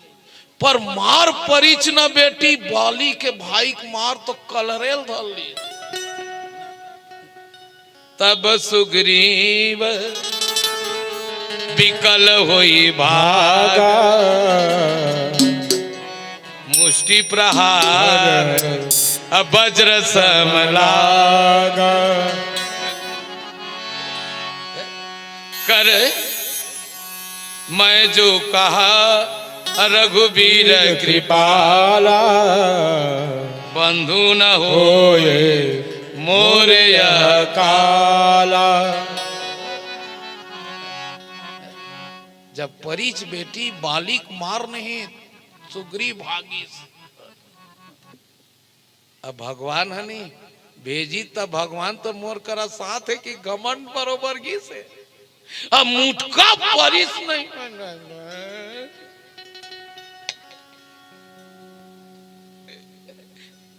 पर मार परिच न बेटी, बाली के भाई के मार तो कलरेल धर ली। तब सुग्रीव विकल होई भागा, मुष्टि प्रहार अब वज्र सम लागा। कर मैं जो कहा रघुबीर कृपाला, बंधु न होए मोर यह काला। जब परिच बेटी बाली के मार नहीं, सुग्रीव भागिस। अब भगवान ह नहीं भेजी, तब भगवान तो मोर करा साथ है कि घमंड बरोबर गिस हे। अब मुटका परिस नहीं।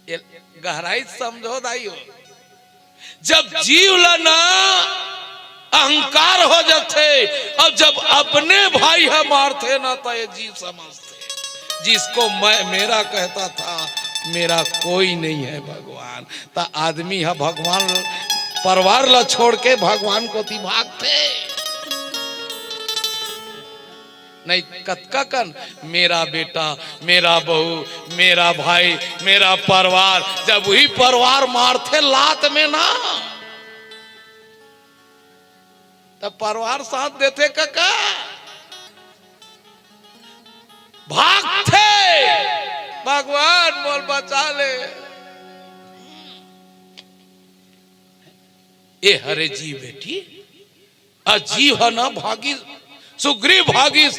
ये गहराई समझो दाई हो। जब जीव ला ना अहंकार हो जाथे, और जब अपने भाई ह मारथे ना, तो ये जीव समझथे, जिसको मैं मेरा कहता था, मेरा कोई नहीं है भगवान। त आदमी ह भगवान, परिवार ला छोड़ के भगवान कोती भागथे। नहीं, कतका कन मेरा बेटा, मेरा बहू, मेरा भाई, मेरा परिवार, जब वही परिवार मारथे लात में ना, तब परिवार साथ देथे कका, भागथे, भगवान मोल बचा ले। ए हरे जी बेटी, अ जीव ह ना भागिस, सुग्रीव भागिस।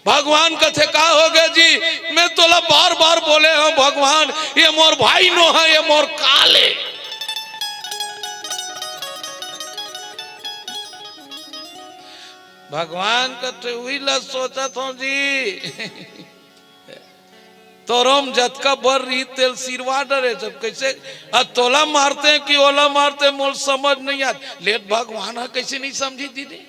भगवान कथे, "का हो गया जी? मैं तोला बार-बार बोले हंव भगवान, ये मोर भाई नो हे, ये मोर काल ए।" भगवान कथे, "उही ला सोचत हंव जी।" तोरो म जतका बर रही तेला सिरवा डरे, जब कैसे आ तोला मारथे कि ओला मारथे, मोला समझ नहीं आत। लेट भगवान ह कैसे नहीं समझी दीदी?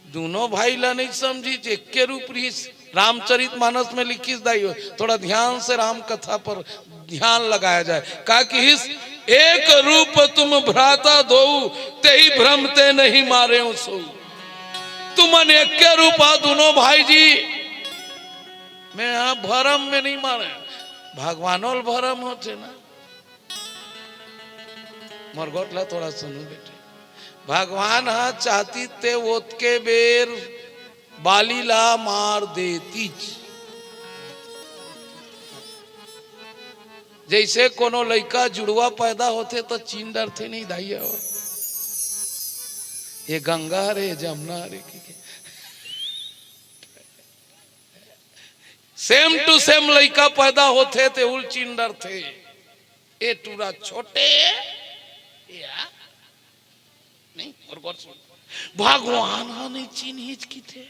दोनों भाई ला नहीं समझी, जे एके रूप रहिस। रामचरित मानस में लिखिस दाई हो, थोड़ा ध्यान से राम कथा पर ध्यान लगाया जाए। का किहिस, "एक रूप तुम भ्राता दोऊ, तेहि भ्रम ते नहीं मारेउ सोऊ।" तुमन एके रूप हा दोनों भाई जी, मैं हा भरम में नहीं मारे, भगवानो ल भरम होथे ना। मोर गोठ ला थोड़ा सुनू बेटे, भगवान हा चाहतिस ते ओतके बेर बाली ला मार देतिस। जैसे कोनो लइका जुड़वा पैदा होथे त चिन डरथे नहीं दाई हो, ये गंगा हरे, ये जमुना हरे, के, के। Same to same लइका पैदा होथे ते उल चिन डरथे। ए टूरा छोटे ए, या नहीं मोर गोठ सुन। भगवान ह नहीं चिन्हिच किथे।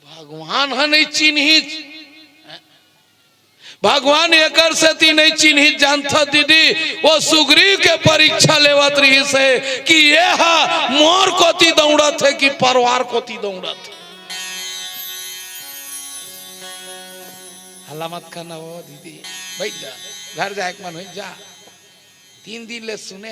भगवान ह नहीं चिन्हिच। भगवान एकर सेती नहीं चिन्हिच, जानथा दीदी, वो सुग्रीव के परीक्षा लेवत रहिस हे कि ये हा मोर कोती दौड़त हे कि परवार कोती दौड़त हे। हल्ला मत करना वो दीदी, बैठ जा, घर जाए के मन होई जा। तीन दिन ले सुने